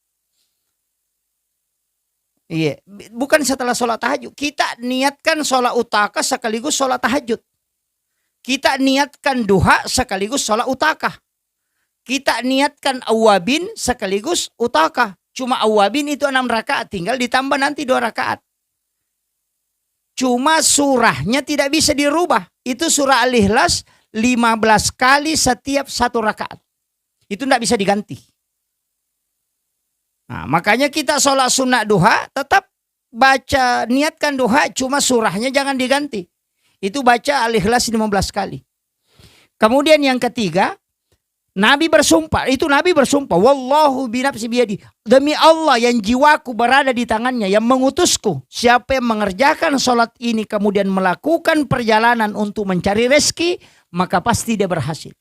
Iya, bi-, bukan setelah sholat tahajud. Kita niatkan sholat utaka sekaligus sholat tahajud. Kita niatkan duha sekaligus sholat utaka. kita niatkan awwabin sekaligus utaka. Cuma awwabin itu enam rakaat, tinggal ditambah nanti dua rakaat. Cuma surahnya tidak bisa dirubah. Itu surah Al-Ikhlas lima belas kali setiap satu rakaat. Itu ndak bisa diganti. Nah, makanya kita sholat sunat duha tetap baca, niatkan duha, cuma surahnya jangan diganti. Itu baca Al-Ikhlas lima belas kali. Kemudian yang ketiga, Nabi bersumpah, itu Nabi bersumpah, "Wallahu binafsi biyadi, demi Allah yang jiwaku berada di tangannya, yang mengutusku, siapa yang mengerjakan sholat ini kemudian melakukan perjalanan untuk mencari rezeki, maka pasti dia berhasil."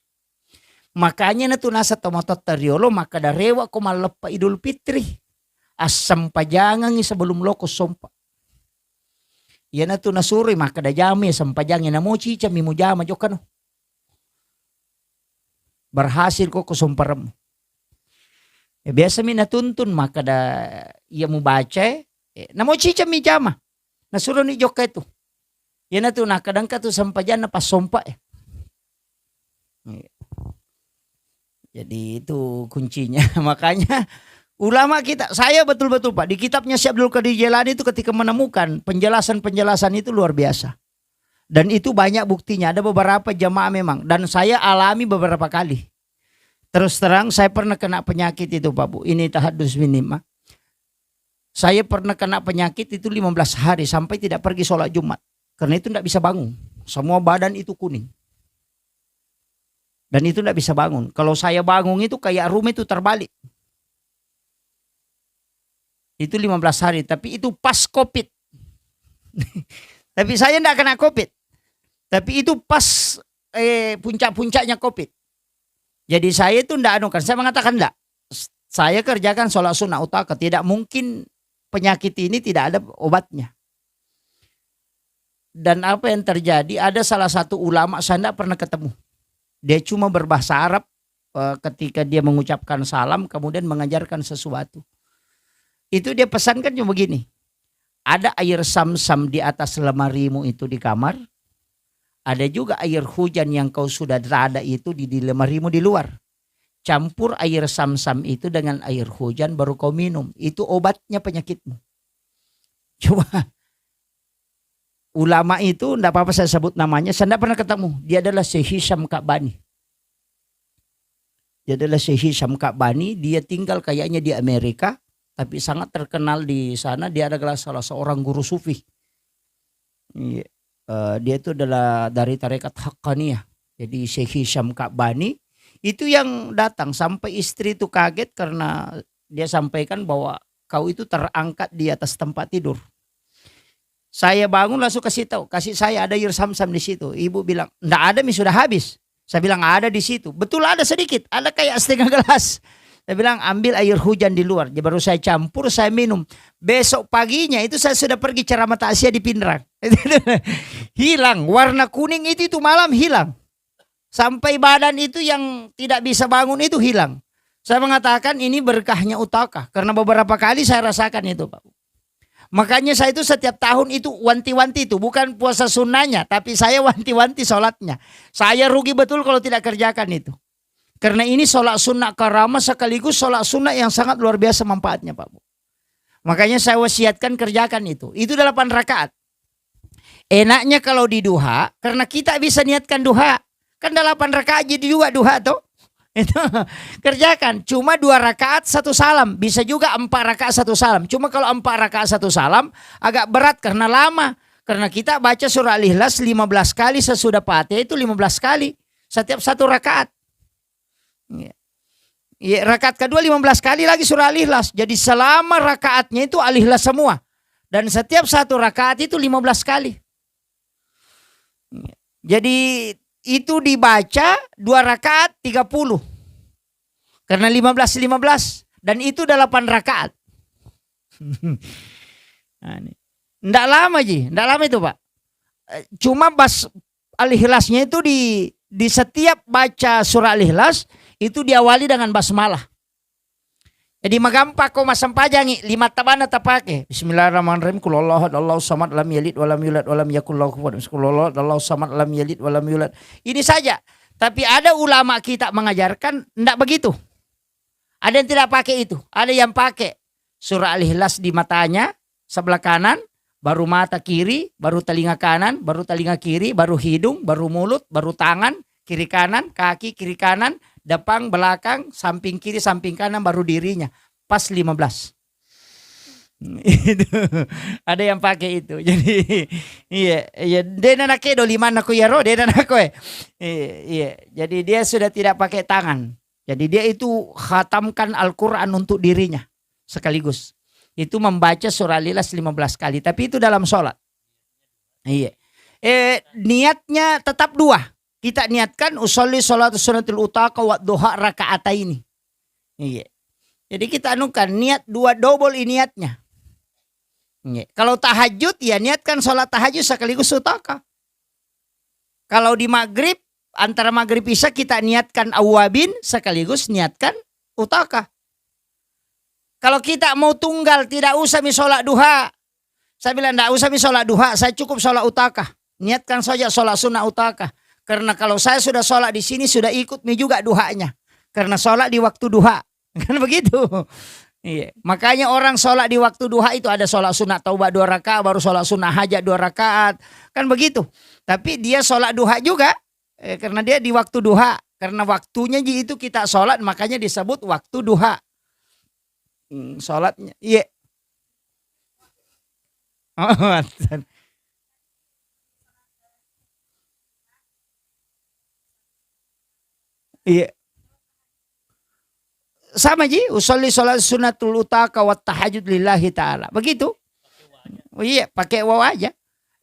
Makanya natu nasa tomatoatta riolo makkeda, "Rewa ko malleppa Idul Fitri, assempajangengi sebelum loko sompa." Iyanatu nasuroi makkeda, "Jamai sempajangi, namo cicami mujama jokkano. Berhasil ko, ko somparemmu." Eh, biasami natuntun makkeda, iya mubacae, eh, namo cicami jama. Nasuroni jokka itu. Iyanatu nakkeda engka tu sempajanna passompae. Iya. Jadi itu kuncinya. Makanya ulama kita, saya betul-betul, Pak, di kitabnya Syekh Abdul Qadir Jailani itu ketika menemukan penjelasan-penjelasan itu luar biasa. Dan itu banyak buktinya. Ada beberapa jamaah memang. Dan saya alami beberapa kali. Terus terang, saya pernah kena penyakit itu, Pak Bu. Ini tahadus minimal. Saya pernah kena penyakit itu lima belas hari sampai tidak pergi sholat Jumat. Karena itu ndak bisa bangun. Semua badan itu kuning. Dan itu ndak bisa bangun. Kalau saya bangun itu kayak rumah itu terbalik. Itu lima belas hari, tapi itu pas covid. Tapi saya ndak kena covid. Tapi itu pas, eh, puncak-puncaknya covid. Jadi saya itu ndak anu kan, saya mengatakan ndak. S-, saya kerjakan sholat sunnah utaka, tidak mungkin penyakit ini tidak ada obatnya. Dan apa yang terjadi, ada salah satu ulama, saya ndak pernah ketemu. Dia cuma berbahasa Arab, eh, ketika dia mengucapkan salam, kemudian mengajarkan sesuatu. Itu dia pesankan cuma begini, "Ada air sam-sam di atas lemarimu itu di kamar, ada juga air hujan yang kau sudah rada itu di, di lemarimu di luar. Campur air sam-sam itu dengan air hujan, baru kau minum. Itu obatnya penyakitmu." Coba. Ulama itu, ndak apa-apa saya sebut namanya, saya ndak pernah ketemu. Dia adalah Syekh Hisham Ka'bani. Dia adalah Syekh Hisham Ka'bani, dia tinggal kayaknya di Amerika, tapi sangat terkenal di sana. Dia adalah salah seorang guru sufi. Iya. Eh, dia itu adalah dari tarekat Haqqaniyah. Jadi Syekh Hisham Ka'bani itu yang datang, sampai istri itu kaget karena dia sampaikan bahwa, "Kau itu terangkat di atas tempat tidur." Saya bangun langsung kasih tahu, "Kasih saya ada air sam-sam di situ." Ibu bilang, "Ndak ada mi, sudah habis." Saya bilang, "Ada di situ." Betul ada sedikit, ada kayak setengah gelas. Saya bilang, "Ambil air hujan di luar." Jadi baru saya campur, saya minum. Besok paginya itu saya sudah pergi ceramah takziah di Pinrang. Hilang, warna kuning itu, itu malam hilang. Sampai badan itu yang tidak bisa bangun itu hilang. Saya mengatakan, "Ini berkahnya utaka." Karena beberapa kali saya rasakan itu, Pak. Makanya saya itu setiap tahun itu wanti-wanti itu, bukan puasa sunnahnya, tapi saya wanti-wanti sholatnya. Saya rugi betul kalau tidak kerjakan itu. Karena ini sholat sunnah karamah sekaligus sholat sunnah yang sangat luar biasa manfaatnya, Pak Bu. Makanya saya wasiatkan kerjakan itu. Itu delapan rakaat. Enaknya kalau di duha, karena kita bisa niatkan duha. Kan delapan rakaat jadi juga duha tuh. Itu kerjakan. Cuma dua rakaat satu salam. Bisa juga empat rakaat satu salam. Cuma kalau empat rakaat satu salam, agak berat karena lama. Karena kita baca surah Al-Ikhlas lima belas kali sesudah Fatihah itu lima belas kali. Setiap satu rakaat. Iya. Iya, rakaat kedua lima belas kali lagi surah Al-Ikhlas. Jadi selama rakaatnya itu Al-Ikhlas semua. Dan setiap satu rakaat itu lima belas kali. Iya. Jadi itu dibaca dua rakaat tiga puluh. Karena lima belas lima belas. Dan itu delapan rakaat. Nah, ini. Ndak lama ji, ndak lama itu, Pak. Eh, cuma bas-, Al-Ikhlasnya itu di, di setiap baca surah Al-Ikhlas itu diawali dengan basmalah. Jadi magampang ko massempajangi, lima tabana tapake. Bismillahirrahmanirrahim. Qul huwallahu ahad, Allahu samad, lam yalid walam yulad, walam yakul lahu kufuwan ahad. Qul huwallahu ahad, Allahu samad, lam yalid walam yulad. Ini saja. Tapi ada ulama kita mengajarkan ndak begitu. Ada yang tidak pakai itu, ada yang pakai surah Al-Ikhlas di matanya sebelah kanan, baru mata kiri, baru telinga kanan, baru telinga kiri, baru hidung, baru mulut, baru tangan, kiri kanan, kaki, kiri kanan, depan, belakang, samping kiri, samping kanan, baru dirinya. Pas lima belas. Itu ada yang pakai itu. Jadi, iya, iya, dena nakedo limanna ko iyaro, dena nako, eh. Iya, iya. Jadi dia sudah tidak pakai tangan. Jadi dia itu khatamkan Al-Quran untuk dirinya sekaligus. Itu membaca surah Al-Ikhlas lima belas kali, tapi itu dalam sholat. Iya. Eh, niatnya tetap dua. Kita niatkan usolli sholatu sunnatul utaka wa duha rakaataini. Iya. Jadi kita anukan niat dua, double i niatnya. Iya. Kalau tahajud, ya niatkan sholat tahajud sekaligus utaka. Kalau di maghrib, antara maghrib isya kita niatkan awwabin sekaligus niatkan utaka. Kalau kita mau tunggal, tidak usah mi sholat duha. Saya bilang, "Ndak usah mi sholat duha, saya cukup sholat utaka. Niatkan saja sholat sunnah utaka. Karena kalau saya sudah sholat di sini, sudah ikut mi juga duhanya. Karena sholat di waktu duha." Kan begitu. Iya. Makanya orang sholat di waktu duha itu ada sholat sunnah taubat dua rakaat, baru sholat sunnah hajat dua rakaat. Kan begitu. Tapi dia sholat duha juga, eh, karena dia di waktu duha. Karena waktunya ji itu kita sholat, makanya disebut waktu duha. Hmm, sholatnya. Iya. Oh, iya. Sama ji, usolli sholat sunnatul utaka wa tahajud lillahi ta'ala. Begitu? Oh, iya, pakai waw aja.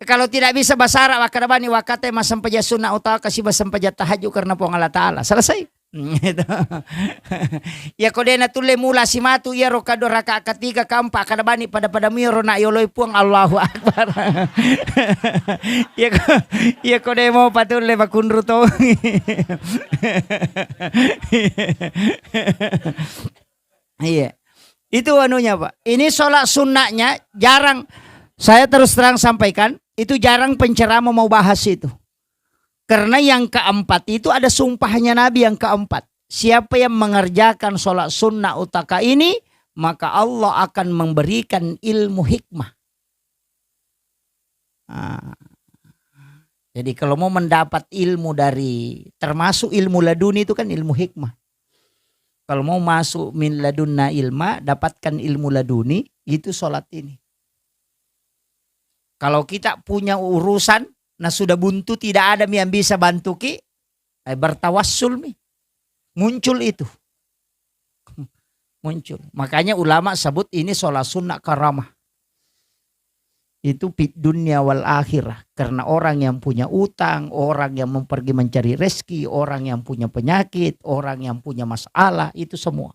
Kalau tidak bisa bahasa Arab, makkeda bani wakate massempajang sunna utaka siba sempajang tahajud karena Puang Allah Ta'ala. Selesai. Iya ko de natulle mula simatu iyaro kadua rakaat ketiga, keempat, kada bani pada-pada miro na yoloi Puang, Allahu Akbar. Iya ko, iya ko de mau patulle makunru tongi. Iya. Itu anunya, Pak. Ini sholat sunnahnya jarang, saya terus terang sampaikan, itu jarang penceramah mau bahas itu. Karena yang keempat itu ada sumpahnya Nabi yang keempat. Siapa yang mengerjakan sholat sunnah utaka ini, maka Allah akan memberikan ilmu hikmah. Ah. Jadi kalau mau mendapat ilmu dari, termasuk ilmu laduni itu kan ilmu hikmah. Kalau mau masuk min ladunna ilma, dapatkan ilmu laduni, itu sholat ini. Kalau kita punya urusan, nah sudah buntu, tidak ada yang bisa bantuki, eh, bertawassul mi. Muncul itu. Muncul. Makanya ulama sebut ini sholat sunnah karamah. Itu fid dunya wal akhirah. Karena orang yang punya utang, orang yang mempergi mencari rezeki, orang yang punya penyakit, orang yang punya masalah, itu semua.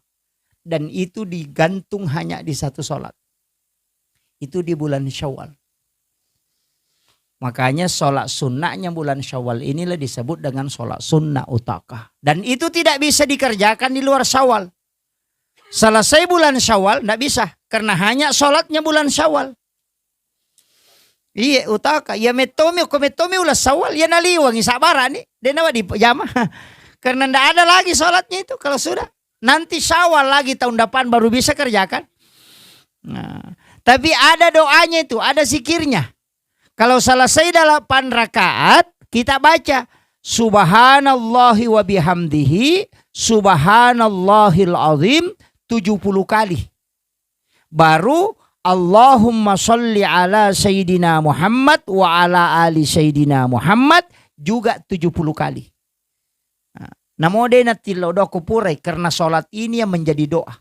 Dan itu digantung hanya di satu sholat. Itu di bulan Syawal. Makanya sholat sunnahnya bulan Syawal inilah disebut dengan sholat sunnah utaka. Dan itu tidak bisa dikerjakan di luar Syawal. Selesai bulan Syawal, ndak bisa. Karena hanya sholatnya bulan Syawal. Iya, utaka. Ya mettomi, ko mettomi ulang Syawal, ya naliwangi sabarani. Dena wa di jama. Karena ndak ada lagi sholatnya itu kalau sudah. Nanti Syawal lagi tahun depan baru bisa kerjakan. Nah, tapi ada doanya itu, ada zikirnya. Kalau selesai delapan rakaat, kita baca, "Subhanallahi wa bihamdihi, subhanallahil azim," tujuh puluh kali. Baru, "Allahumma sholli ala Sayyidina Muhammad wa ala ali Sayyidina Muhammad," juga tujuh puluh kali. Nah, namo de natillo doa ko purai, karena sholat ini yang menjadi doa.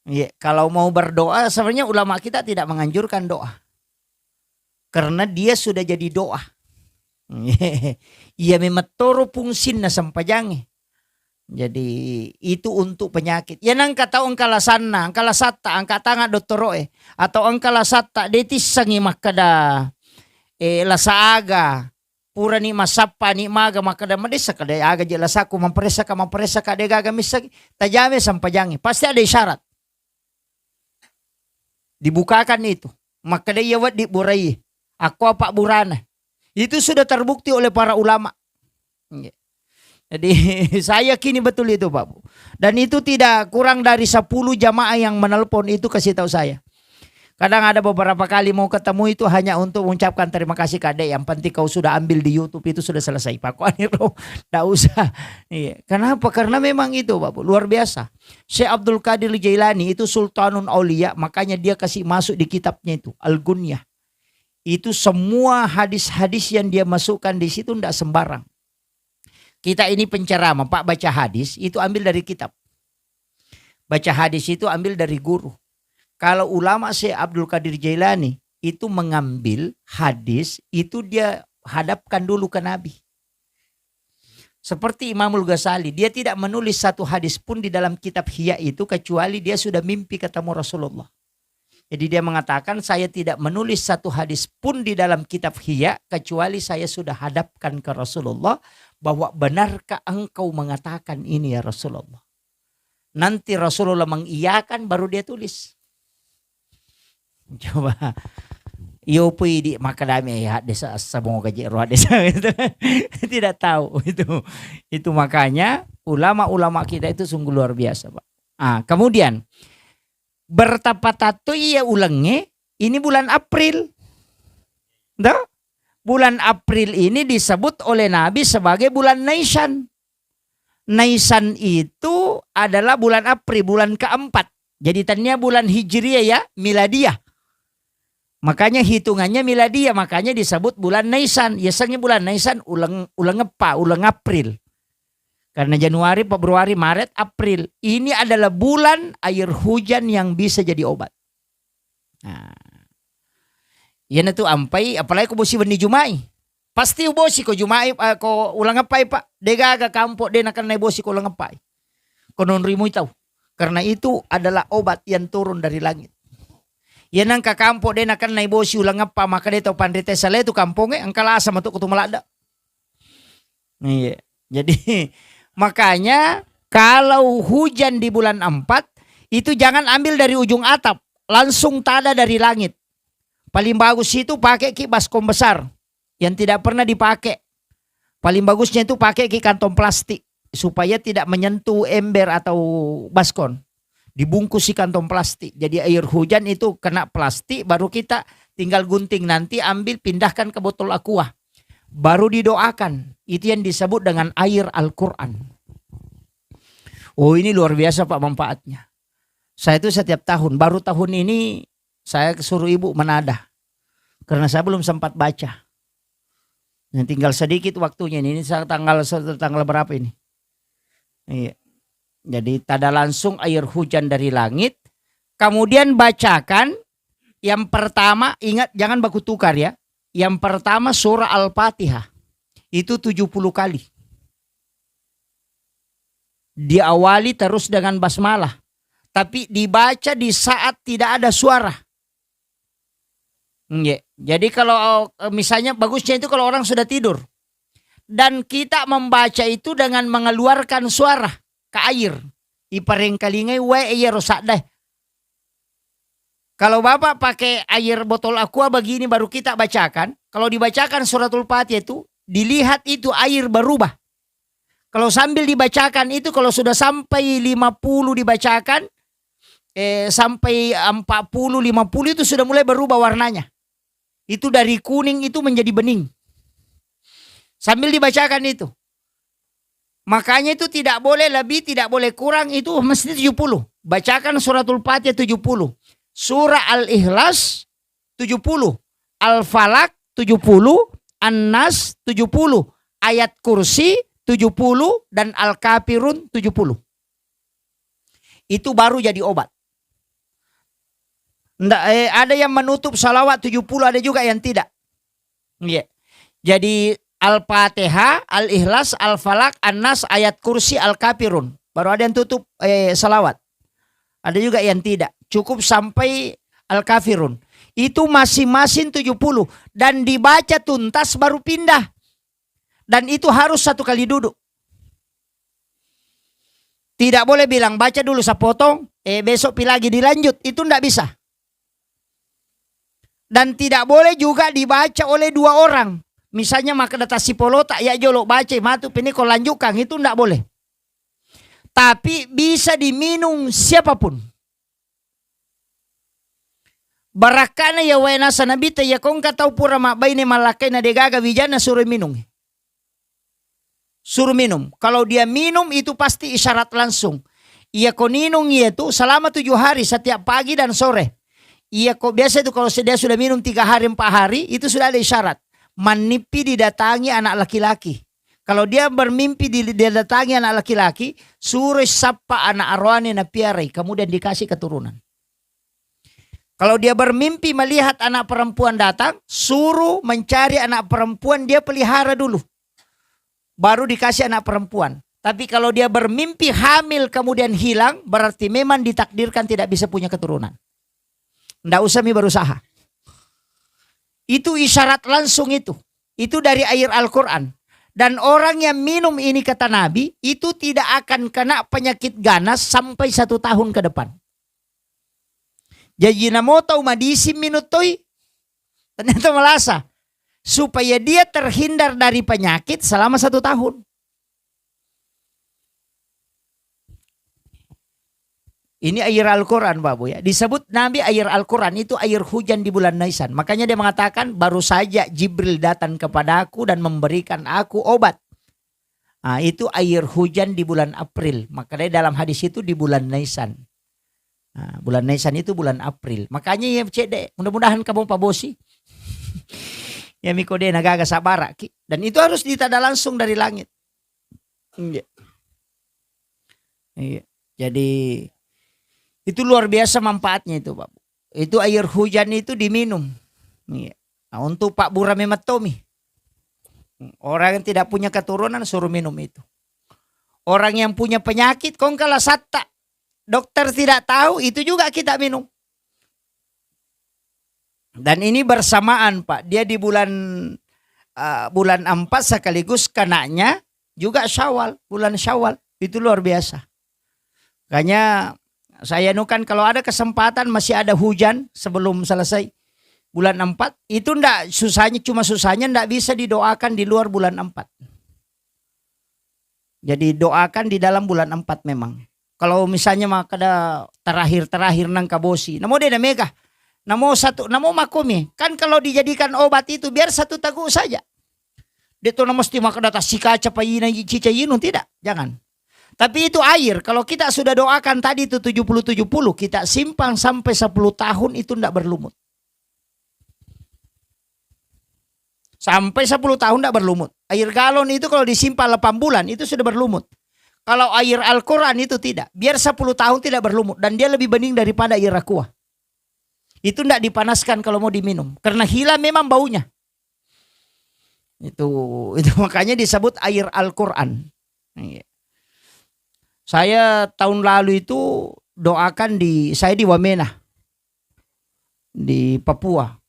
Iya, kalau mau berdoa, sebenarnya ulama kita tidak menganjurkan doa. Karena dia sudah jadi doa. Iya, memang toro fungsinna sempajangnge. Jadi, itu untuk penyakit. Ya, nangka tau engka lasanna, engka lasatta, angka tangan dottoro'e, atau engka lasatta, de tissengi makkeda, eh, lasa aga, purani massappa ni maga makkeda, "Madessa ka de aga je lasaku, mamparessa ka, mamparessa ka, de gaga misseng." Tajame sempajangnge, pasti ada isyarat. Dibukakan itu. Makkeda, "Iya weddi burai. Akko apa burana?" Itu sudah terbukti oleh para ulama. Iya. Jadi, saya yakini betul itu, Pak Bu. Dan itu tidak kurang dari sepuluh jamaah yang menelpon itu kasih tahu saya. Kadang ada beberapa kali mau ketemu itu hanya untuk mengucapkan terima kasih, Kak Dek. Yang penting kau sudah ambil di YouTube itu sudah selesai, Pak. Kok ini, Bro? Nggak usah. Iya. Kenapa? Karena memang itu, Pak Bu. Luar biasa. Syekh Abdul Qadir Jailani itu Sultanun Aulia, makanya dia kasih masuk di kitabnya itu, Al-Gunyah. Itu semua hadis-hadis yang dia masukkan di situ ndak sembarang. Kita ini penceramah, Pak, baca hadis itu ambil dari kitab. Baca hadis itu ambil dari guru. Kalau ulama Syekh Abdul Qadir Jailani itu mengambil hadis itu dia hadapkan dulu ke Nabi. Seperti Imamul Ghazali, dia tidak menulis satu hadis pun di dalam kitab Ihya itu kecuali dia sudah mimpi ketemu Rasulullah. Jadi dia mengatakan, "Saya tidak menulis satu hadis pun di dalam kitab Ihya kecuali saya sudah hadapkan ke Rasulullah bahwa benarkah engkau mengatakan ini ya Rasulullah?" Nanti Rasulullah mengiyakan, baru dia tulis. Coba. Iyo pui di makadami ya desa, semoga je roh desa gitu. Tidak tahu itu. Itu makanya ulama-ulama kita itu sungguh luar biasa, Pak. Ah, kemudian bertepatan tu iya ulengnge, ini bulan April. Toh? Bulan April ini disebut oleh Nabi sebagai bulan Naisan. Naisan itu adalah bulan April, bulan keempat. Jadi tania bulan Hijriah ya, Miladiah. Makanya hitungannya Miladiah, makanya disebut bulan Naisan. Yasengnge bulan Naisan uleng, uleng eppa, uleng April. Karena Januari, Februari, Maret, April. Ini adalah bulan air hujan yang bisa jadi obat. Nah. Iyanatu ampai, apalagi ko bosi wenni Juma'i. Pasti ubosi ko Juma'i, eh, ko uleng eppai, Pak. Degaga kampo de nakennai bosi ko uleng eppai. Ko nonrimui tau. Karena itu adalah obat yang turun dari langit. Iya nengka kampo de nakennai bosi uleng eppa, maka de tau panrita salai tu kampongnge, engka lasa matu ko tu maladda. Iya. Jadi makanya kalau hujan di bulan empat itu jangan ambil dari ujung atap, langsung tada dari langit. Paling bagus itu pakai ki baskom besar yang tidak pernah dipakai. Paling bagusnya itu pakai ki kantong plastik supaya tidak menyentuh ember atau baskon. Dibungkus si kantong plastik. Jadi air hujan itu kena plastik, baru kita tinggal gunting, nanti ambil pindahkan ke botol aqua. Baru didoakan. Itu yang disebut dengan air Al-Quran. Oh, ini luar biasa, Pak, manfaatnya. Saya itu setiap tahun, baru tahun ini saya suruh ibu menada. Karena saya belum sempat baca. Yang tinggal sedikit waktunya ini. Ini sa-, tanggal, tanggal berapa ini? Iya. Jadi tada langsung air hujan dari langit. Kemudian bacakan yang pertama, ingat jangan baku tukar ya. Yang pertama surah Al-Fatihah. Itu tujuh puluh kali. Diawali terus dengan basmalah. Tapi dibaca di saat tidak ada suara. Nggih. Jadi kalau, eh, misalnya bagusnya itu kalau orang sudah tidur. Dan kita membaca itu dengan mengeluarkan suara ke air. Iparengkalingai wae iyaro saddae. Kalau Bapak pakai air botol aqua begini baru kita bacakan, kalau dibacakan suratul Fatihah itu, dilihat itu air berubah. Kalau sambil dibacakan itu, kalau sudah sampai lima puluh dibacakan, eh, sampai empat puluh, lima puluh itu sudah mulai berubah warnanya. Itu dari kuning itu menjadi bening. Sambil dibacakan itu. Makanya itu tidak boleh lebih, tidak boleh kurang, itu mesti tujuh puluh. Bacakan suratul Fatihah tujuh puluh. Surah Al-Ikhlas tujuh puluh, Al-Falaq tujuh puluh, An-Nas tujuh puluh, Ayat Kursi tujuh puluh, dan Al-Kafirun tujuh puluh. Itu baru jadi obat. Ndak, eh, ada yang menutup salawat tujuh puluh, ada juga yang tidak. Iya. Jadi Al-Fatihah, Al-Ikhlas, Al-Falaq, An-Nas, Ayat Kursi, Al-Kafirun. Baru ada yang tutup, eh, salawat. Ada juga yang tidak. Cukup sampai Al-Kafirun. Itu masing-masing tujuh puluh. Dan dibaca tuntas baru pindah. Dan itu harus satu kali duduk. Tidak boleh bilang, "Baca dulu sepotong, eh, besok pi lagi dilanjut." Itu ndak bisa. Dan tidak boleh juga dibaca oleh dua orang. misalnya makkeda tassipolota, ya jolo bacai matu, pini ko lanjutkan, itu ndak boleh. Tapi bisa diminum siapapun. Barakkana ya wae nasa Nabitta, ya ko engka tau pura mabbaine mallakkaina degaga wijanna, suro minung. Suruh minum. Kalau dia minum, itu pasti isyarat langsung. Iya ko ninung iya tu selama tujuh hari setiap pagi dan sore. Iya ko biasa itu kalau dia sudah minum tiga hari, empat hari, itu sudah ada isyarat. Mannipi didatangi anak laki-laki. Kalau dia bermimpi di-, didatangi anak laki-laki, suruh sappa anak aroane napiarai, kemudian dikasih keturunan. Kalau dia bermimpi melihat anak perempuan datang, suruh mencari anak perempuan dia pelihara dulu. Baru dikasih anak perempuan. Tapi kalau dia bermimpi hamil kemudian hilang, berarti memang ditakdirkan tidak bisa punya keturunan. Ndak usah mi berusaha. Itu isyarat langsung itu. Itu dari air Al-Quran. Dan orang yang minum ini, kata Nabi, itu tidak akan kena penyakit ganas sampai satu tahun ke depan. Jaji namo tau madising minum toi, ternyata malasa. Supaya dia terhindar dari penyakit selama satu tahun. Ini air Al-Quran, Bapak Bu, ya. Disebut Nabi air Al-Quran itu air hujan di bulan Nisan. Makanya dia mengatakan, "Baru saja Jibril datang kepadaku dan memberikan aku obat." Ah, itu air hujan di bulan April. Makanya dalam hadis itu di bulan Nisan. Ah, bulan Nisan itu bulan April. Makanya ya cedde, mudah-mudahan kamu Pak Bosi. Ya miko de nagaga sabara ki. Dan itu harus ditada langsung dari langit. Iya. Iya. Jadi itu luar biasa manfaatnya itu, Pak. Itu air hujan itu diminum. Iya. Nah, untuk Pak Bura memettomi. Orang yang tidak punya keturunan suruh minum itu. Orang yang punya penyakit, kongkala satta, dokter tidak tahu, itu juga kita minum. Dan ini bersamaan, Pak. Dia di bulan, eh, bulan empat sekaligus kenanya juga Syawal, bulan Syawal. Itu luar biasa. Makanya saya anukan, kalau ada kesempatan, masih ada hujan sebelum selesai bulan empat, itu ndak susahnya, cuma susahnya ndak bisa didoakan di luar bulan empat. Jadi doakan di dalam bulan empat memang. Kalau misalnya makkeda terakhir-terakhir nang kabosi, namo de na mega. Namo satu, namo makomi. Kan kalau dijadikan obat itu biar satu teguk saja. De to na mesti makkeda tassikaca paina cica inung, tidak, jangan. Tapi itu air, kalau kita sudah doakan tadi itu tujuh puluh tujuh puluh, kita simpan sampai sepuluh tahun, itu ndak berlumut. Sampai sepuluh tahun ndak berlumut. Air galon itu kalau disimpan delapan bulan, itu sudah berlumut. Kalau air Al-Quran itu tidak. Biar sepuluh tahun tidak berlumut. Dan dia lebih bening daripada air aqua. Itu ndak dipanaskan kalau mau diminum. Karena hilang memang baunya. Itu, itu makanya disebut air Al-Quran. Iya. Saya tahun lalu itu doakan di, saya di Wamena, di Papua.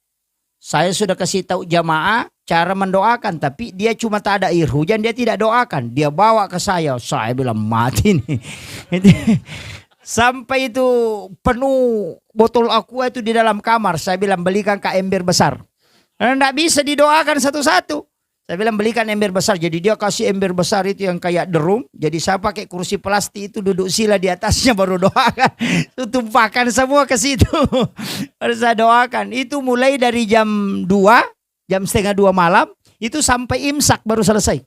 Saya sudah kasih tahu jamaah cara mendoakan, tapi dia cuma tak ada air hujan, dia tidak doakan. Dia bawa ke saya, saya bilang, "Mati nih." Sampai itu penuh botol aqua itu di dalam kamar, saya bilang, "Belikan ka ember besar." Karena ndak bisa didoakan satu-satu. Saya bilang, "Belikan ember besar." Jadi dia kasih ember besar itu yang kayak drum. Jadi saya pakai kursi plastik itu, duduk sila di atasnya, baru doakan. Itu tumpahkan semua ke situ. Baru saya doakan. Itu mulai dari jam dua, jam setengah dua malam, itu sampai imsak baru selesai.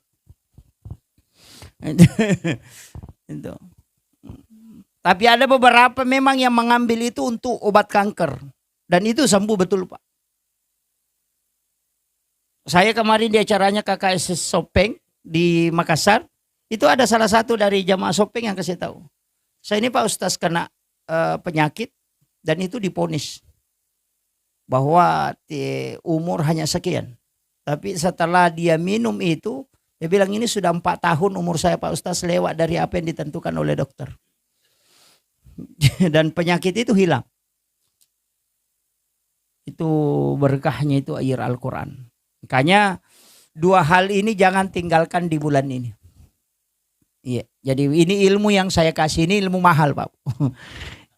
Itu. Tapi ada beberapa memang yang mengambil itu untuk obat kanker. Dan itu sembuh betul, Pak. Saya kemarin di acaranya K K S Sopeng di Makassar, itu ada salah satu dari jamaah Sopeng yang kasih tahu. "Saya ini, Pak Ustaz, kena, eh, penyakit dan itu diponis bahwa ti-, umur hanya sekian." Tapi setelah dia minum itu, dia bilang, "Ini sudah empat tahun umur saya, Pak Ustaz, lewat dari apa yang ditentukan oleh dokter." Dan penyakit itu hilang. Itu berkahnya itu air Al-Quran. Makanya dua hal ini jangan tinggalkan di bulan ini. Iya, jadi ini ilmu yang saya kasih, ini ilmu mahal, Pak.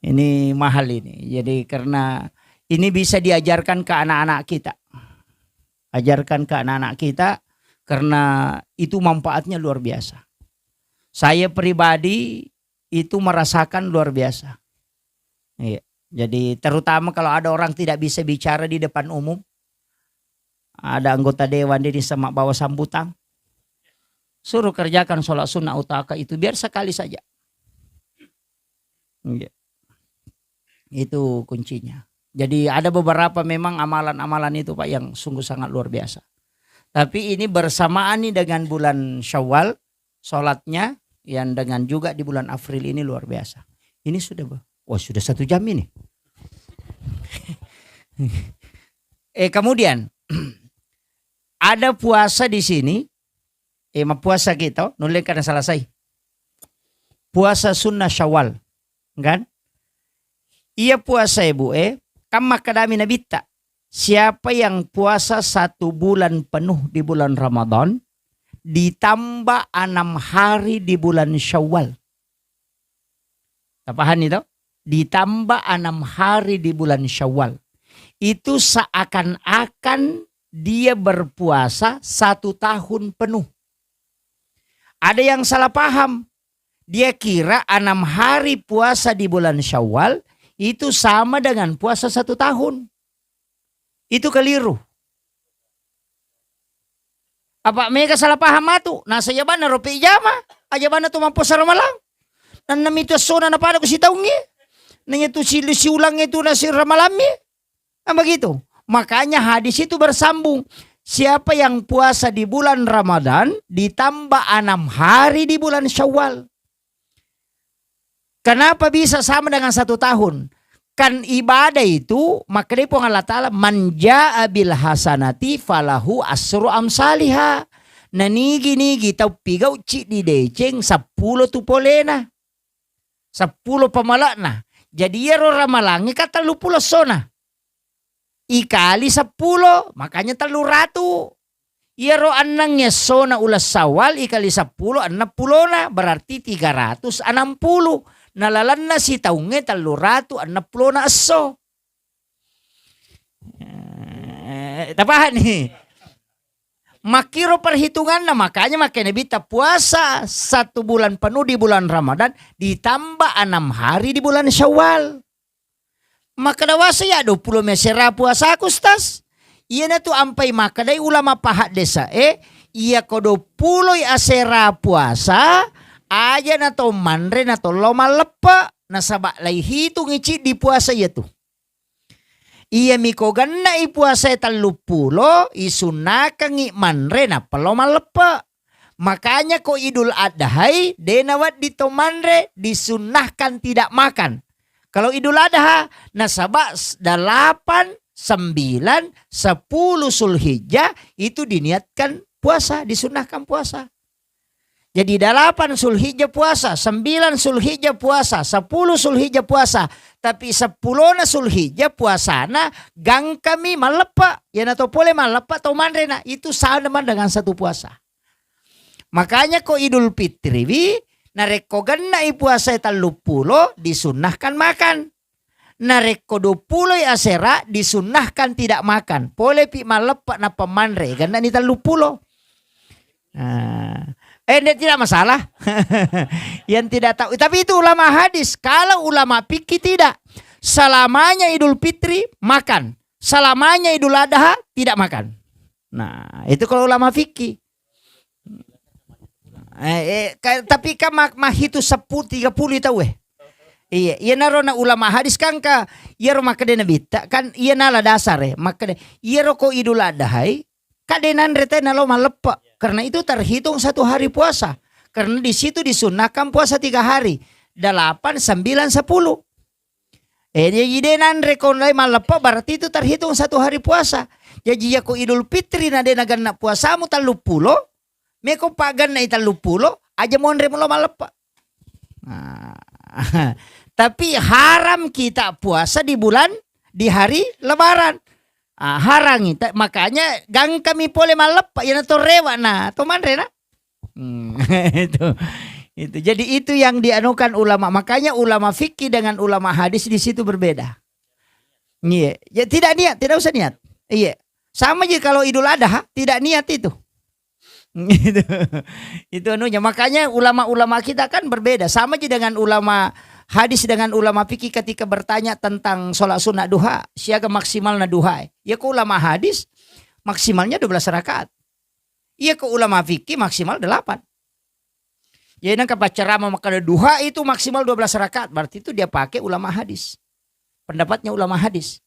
Ini mahal ini. Jadi karena ini bisa diajarkan ke anak-anak kita. Ajarkan ke anak-anak kita, karena itu manfaatnya luar biasa. Saya pribadi itu merasakan luar biasa. Iya. Jadi, terutama kalau ada orang tidak bisa bicara di depan umum, ada anggota dewan ini sama bawa sambutan, suruh kerjakan sholat sunnah utaka itu, biar sekali saja. Iya. Itu kuncinya. Jadi, ada beberapa memang amalan-amalan itu, Pak, yang sungguh sangat luar biasa. Tapi ini bersamaan nih dengan bulan Syawal, sholatnya yang dengan juga di bulan April ini luar biasa. Ini sudah ber-, wah, sudah satu jam ini. Eh, kemudian, ada puasa di sini, eh, mappuasa kita, nulle karena selesai. Puasa sunnah Syawal, kan? Iya puasa, Ibu, eh, kan makkedami Nabitta, siapa yang puasa satu bulan penuh di bulan Ramadan, ditambah enam hari di bulan Syawal. Tapahani to? Ditambah enam hari di bulan Syawal. Itu seakan-akan dia berpuasa satu tahun penuh. Ada yang salah paham. Dia kira enam hari puasa di bulan Syawal itu sama dengan puasa satu tahun. Itu keliru. Apa mega salah paham matu? Nasa iya banna rope ijama, aja banna tu mappuasa Ramalang. Nannami tu essona napada ku sitaungnge. Nanya tu si, siulangnge tu nasi Ramalammi. Kan begitu. Makanya hadis itu bersambung. Siapa yang puasa di bulan Ramadan ditambah enam hari di bulan Syawal. Kenapa bisa sama dengan satu tahun? Kan ibadah itu, makkedai Puang Allah Ta'ala, "Man jaa bil hasanati falahu asru amsaliha." Nanigi-nigi tau pigau ciddi deceng seppulo tu polena. Seppulo pamale'na. Jadi iyaro ramalangnge kan telluppulo essona. Ikali seppulo, makanya telluratu. Iyaro enneng essona uleng Syawal ikali seppulo, enneng pulona, berarti tiga ratus enam puluh. Nalalenna sitaungnge telluratu enneng pulona esso. Eh, tapahani? Makkiro perhitunganna, makanya makanya Nabitta puasa satu bulan penuh di bulan Ramadan, ditambah enam hari di bulan Syawal. Makkeda wasa, "Iya duappulo mi asera puasaku, Ustaz." Iyanatu ampai makkedai ulama pahaddesa e, iya ko duappuloi asera puasa, aja na to manre na to lao malleppe, nasaba laihitungi ciddi puasa iyatu. Iyami ko genne'i puasae telluppulo, isunnakengngi manre nappa lao malleppe. Makanya ko Idul Adhai, de nawedding to manre, disunnahkan tidak makan. Kalau Idul Adha, nasaba s-, delapan, sembilan, sepuluh Zulhijjah itu diniatkan puasa, disunnahkan puasa. Jadi delapan Zulhijjah puasa, sembilan Zulhijjah puasa, sepuluh Zulhijjah puasa, tapi seppulona Zulhijjah puasana gangkami malleppe. Iyana to pole malleppe to manrena, itu sama dengan satu puasa. Makanya ko Idul Fitri wi, narekko genna'i puasae telluppulo, disunnahkan makan. Narekko duappuloi asera, disunnahkan tidak makan. Polepi malleppe nappa manre, gennani telluppulo. Ah. Eh, nde, tidak masalah. Yang tidak tahu. Tapi itu ulama hadis. Kalau ulama fikih tidak. Selamanya Idul Fitri, makan. Selamanya Idul Adha, tidak makan. Nah, itu kalau ulama fikih. Eh, eh, ka-, tapi kan ma-, mahitu seppulo, tiga puluh tau, eh. Iya, iyanaro na ulama hadis kan ka, iyaro makkeda Nabitta, kan iya nala dasar, eh, makkeda, iyaro ko Idul Adhai, kan de nanre te nalo malleppe. Karena itu terhitung satu hari puasa. Karena di situ disunnahkan puasa tiga hari. Delapan, sembilan, sepuluh. Eh, jaji de nanre ko nalai malleppe, berarti itu terhitung satu hari puasa. Jaji, iya ko Idul Fitri na de nagenna puasamu telluppulo, meko paggenna i telluppulo, aja monre mulo malleppe. Nah, tapi haram kita puasa di bulan, di hari Lebaran. Ah, harangi. Ta-, makanya gangkami pole malleppe, iyana to rewa na, to manre na. Hmm, itu, itu. Jadi itu yang dianukan ulama. Makanya ulama fikih dengan ulama hadis di situ berbeda. Iya. Ya, tidak niat, tidak usah niat. Iya. Sama ji kalau Idul Adha, tidak niat itu. Itu, itu anunya. Makanya ulama-ulama kita kan berbeda. Sama ji dengan ulama hadis dengan ulama fikih ketika bertanya tentang sholat sunnah duha, siaga maksimalna duha. Ya ke ulama hadis, maksimalnya dua belas rakaat. Iya ke ulama fikih maksimal delapan. Jadi nang kapaccerama makkeda duha itu maksimal dua belas rakaat, berarti itu dia pakai ulama hadis. Pendapatnya ulama hadis.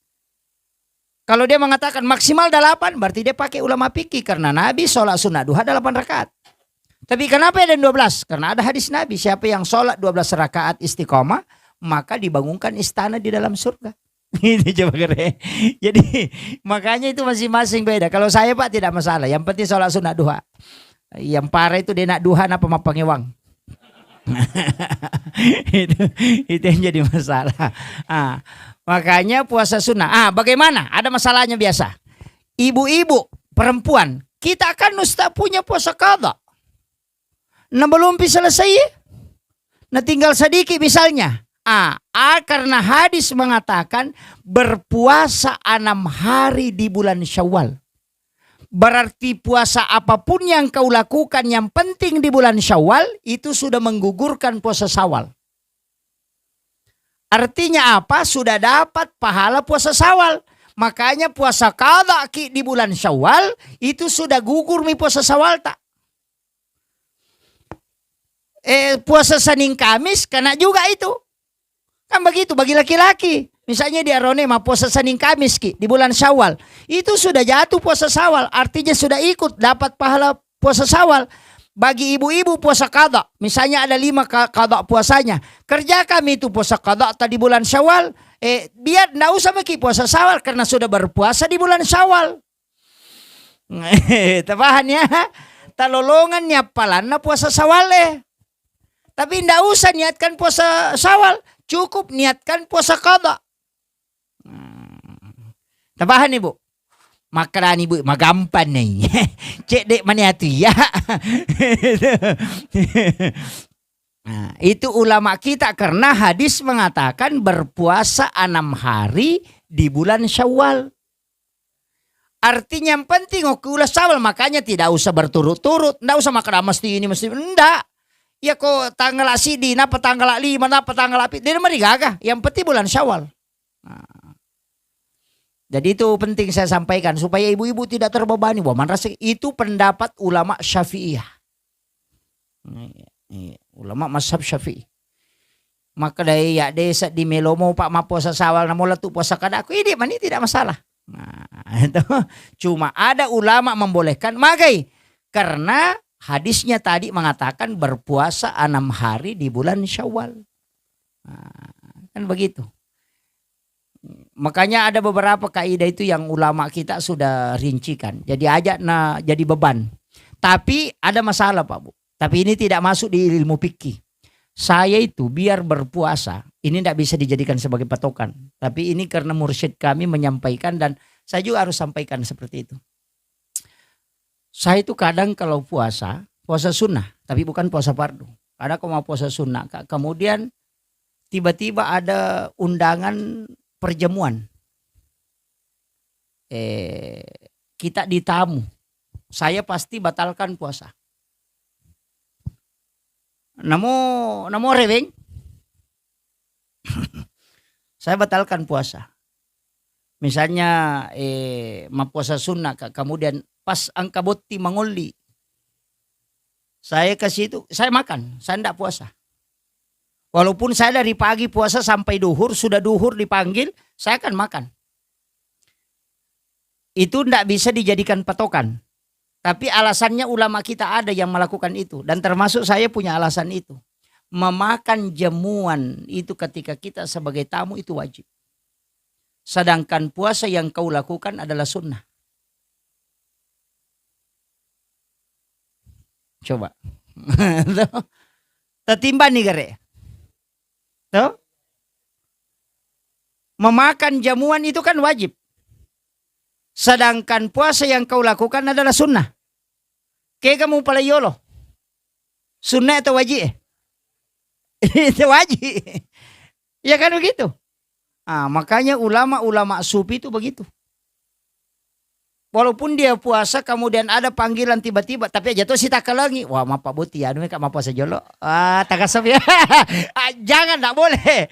Kalau dia mengatakan maksimal delapan, berarti dia pakai ulama fikih karena Nabi sholat sunnah duha delapan rakaat. Tapi kenapa ada dua belas? Karena ada hadis Nabi, siapa yang sholat dua belas rakaat istiqomah, maka dibangunkan istana di dalam surga. Itu coba keren. Jadi makanya itu masing-masing beda. Kalau saya, Pak, tidak masalah. Yang penting sholat sunnah duha. Yang parah itu dia nak duha napa mappangewang. Itu, itu yang jadi masalah. Ah, makanya puasa sunnah. Ah, bagaimana? Ada masalahnya biasa. Ibu-ibu, perempuan, kita kan, Ustaz, punya puasa qadha. Na belum pi selesai, na tinggal sedikit misalnya. Ah, ah, karena hadis mengatakan berpuasa enam hari di bulan Syawal. Berarti puasa apapun yang kau lakukan yang penting di bulan Syawal, itu sudah menggugurkan puasa Syawal. Artinya apa? Sudah dapat pahala puasa Syawal. Makanya puasa qadha ki di bulan Syawal, itu sudah gugur mi puasa Syawal tak? Eh, puasa Senin Kamis kena juga itu. Kan begitu bagi laki-laki. Misalnya di Arone mah puasa Senin Kamis ki di bulan Syawal. Itu sudah jatuh puasa Syawal, artinya sudah ikut dapat pahala puasa Syawal. Bagi ibu-ibu puasa qadha, misalnya ada lima ka-, qadha puasanya. Kerja kami itu puasa qadha tadi bulan Syawal, eh, biar ndak usah maki puasa Syawal karena sudah berpuasa di bulan Syawal. Tapahan ya? Talolongan ni appalanna puasa Syawal, eh. Tapi ndak usah niatkan puasa Syawal, cukup niatkan puasa qadha. Hmm. Tapahan, Ibu? Makkedani, Bu, magampang nih. Cedde mani atu ya. Nah, itu ulama kita karena hadis mengatakan berpuasa enam hari di bulan Syawal. Artinya yang penting okki uleng Syawal, makanya tidak usah berturut-turut, ndak usah makkeda mesti ini, mesti ndak. Ya ko tanggal sidi, napa tanggal lima, napa tanggal pi, de' marigaga. Yang penting bulan Syawal. Nah. Jadi itu penting saya sampaikan supaya ibu-ibu tidak terbebani. Wah, manrasa itu pendapat ulama Syafi'iyah. Iya, iya. Ulama mazhab Syafi'i. Makkedai ya de' seddi melo mopa mappuasa Syawal namo lettu puasa qadha, ku idi mani tidak masalah. Nah, itu cuma ada ulama membolehkan, magai karena hadisnya tadi mengatakan berpuasa enam hari di bulan Syawal. Nah, kan begitu. Makanya ada beberapa kaidah itu yang ulama kita sudah rincikan. Jadi aja na jadi beban. Tapi ada masalah, Pak Bu. Tapi ini tidak masuk di ilmu fikih. Saya itu biar berpuasa, ini tidak bisa dijadikan sebagai patokan. Tapi ini karena mursyid kami menyampaikan dan saya juga harus sampaikan seperti itu. Saya itu kadang kalau puasa, puasa sunnah, tapi bukan puasa fardu. Kadang kalau mau puasa sunnah, Kak, kemudian tiba-tiba ada undangan perjamuan. Eh, kita ditamu. Saya pasti batalkan puasa. Namo, namo reweng, saya batalkan puasa. Misalnya, eh, mappuasa sunnah, Kak, kemudian pas engka botting mangolli, saya ke situ, saya makan, saya ndak puasa. Walaupun saya dari pagi puasa sampai duhur, sudah duhur dipanggil, saya akan makan. Itu ndak bisa dijadikan patokan. Tapi alasannya ulama kita ada yang melakukan itu, dan termasuk saya punya alasan itu. Memakan jamuan itu ketika kita sebagai tamu itu wajib. Sedangkan puasa yang kau lakukan adalah sunnah. Coba. Tatimbang ni gare. Tuh. Memakan jamuan itu kan wajib. Sedangkan puasa yang kau lakukan adalah sunnah. Kega mupalai yolo. Sunnah atau wajib, eh? Itu wajib. Ya kan begitu? Ah, makanya ulama-ulama sufi itu begitu. walaupun dia puasa, kemudian ada panggilan tiba-tiba, tapi aja to sitakkalengi, wah, mappabbotting anu, Kak, mappuasa jolo. Ah, tagasep ya. Ah, jangan, ndak boleh.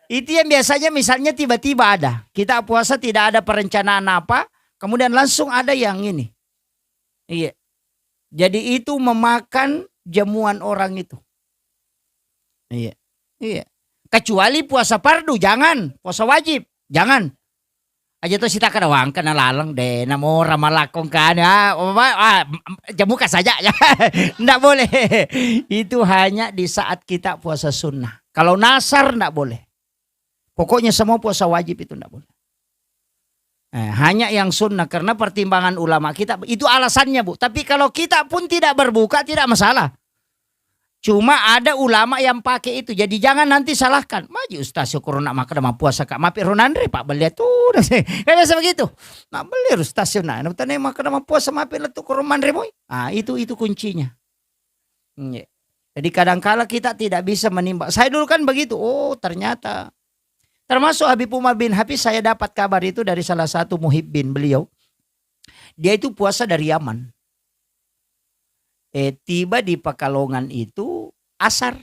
Itu yang biasanya misalnya tiba-tiba ada. Kita puasa tidak ada perencanaan apa, kemudian langsung ada yang ini. Iya. Jadi itu memakan jamuan orang itu. Iya. Iya. Kecuali puasa fardu, jangan. Puasa wajib, jangan. Aja to sitakkada, wah, engka nalaleng, de, namora malakko engkana, ah, ah, ah, jamuka saja. Ndak boleh. Itu hanya di saat kita puasa sunnah. Kalau nasar ndak boleh. Pokoknya semua puasa wajib itu ndak boleh. Eh, hanya yang sunnah, karena pertimbangan ulama kita, itu alasannya, Bu. Tapi kalau kita pun tidak berbuka, tidak masalah. Cuma ada ulama yang pakai itu. Jadi jangan nanti salahkan. Maji ustaz, syukur nak makan sama puasa, Kak. Mapi ronanre, Pak, beli tu. Kan biasa begitu. Nak beli ustaz, nah, nak tanya makan sama puasa, mapi letu kurang manre, boy. Ah, itu, itu kuncinya. Iya. Jadi kadangkala kita tidak bisa menimbang. Saya dulu kan begitu. Oh, ternyata. Termasuk Habib Umar bin Hafiz, saya dapat kabar itu dari salah satu muhibbin beliau. Dia itu puasa dari Yaman. Eh, tiba di Pekalongan itu asar.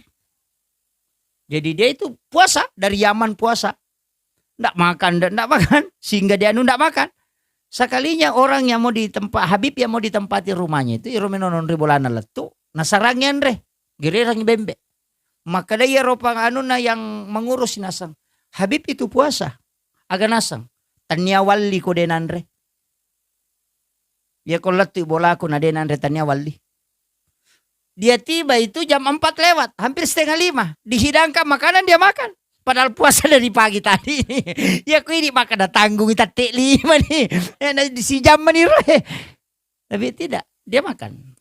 Jadi dia itu puasa dari Yaman, puasa. Ndak makan, ndak, ndak makan. Sehingga dia anu ndak makan. Sekalinya orang yang mau ditempa-, Habib yang mau ditempati rumahnya itu, iro menono ri bolana lettu, nasarangi anre, gererangi bembe. Maka dia ro pang-, anuna yang mengurus naseng, "Habib itu puasa." "Aga naseng?" "Tania walli ko de nanre." "Iya ko lettu bolaku na de nanre tania walli." Dia tiba itu jam empat lewat, hampir setengah lima. Dihidangkan makanan, dia makan. Padahal puasa dari pagi tadi. Ya, ku ini makan datanggung tette lima nih. Ya, na, si jam mani roe. Tapi tidak, dia makan.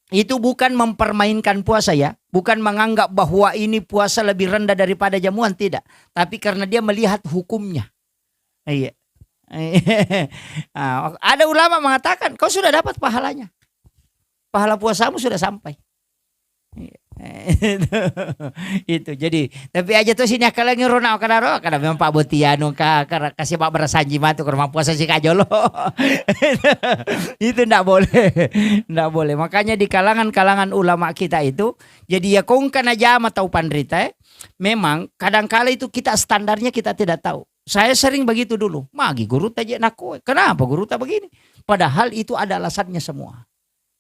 Itu bukan mempermainkan puasa, ya, bukan menganggap bahwa ini puasa lebih rendah daripada jamuan, tidak. Tapi karena dia melihat hukumnya. Iya. Ah, ada ulama mengatakan, "Kau sudah dapat pahalanya. Pahala puasamu sudah sampai." Iya. Itu. Jadi, tapi aja to sini akkalengi rona kadaro, kada memang Pak Botiano ka, ka, kasih Pak berasanji matu ke rumah puasa si Kak Jolo. Itu ndak boleh. Ndak boleh. Makanya di kalangan-kalangan ulama kita itu, jadi ya kongka najama tau panrita, eh, memang kadangkala itu kita standarnya kita tidak tahu. Saya sering begitu dulu. "Magi guru ta je nako, kenapa guru ta begini?" Padahal itu ada alasannya semua.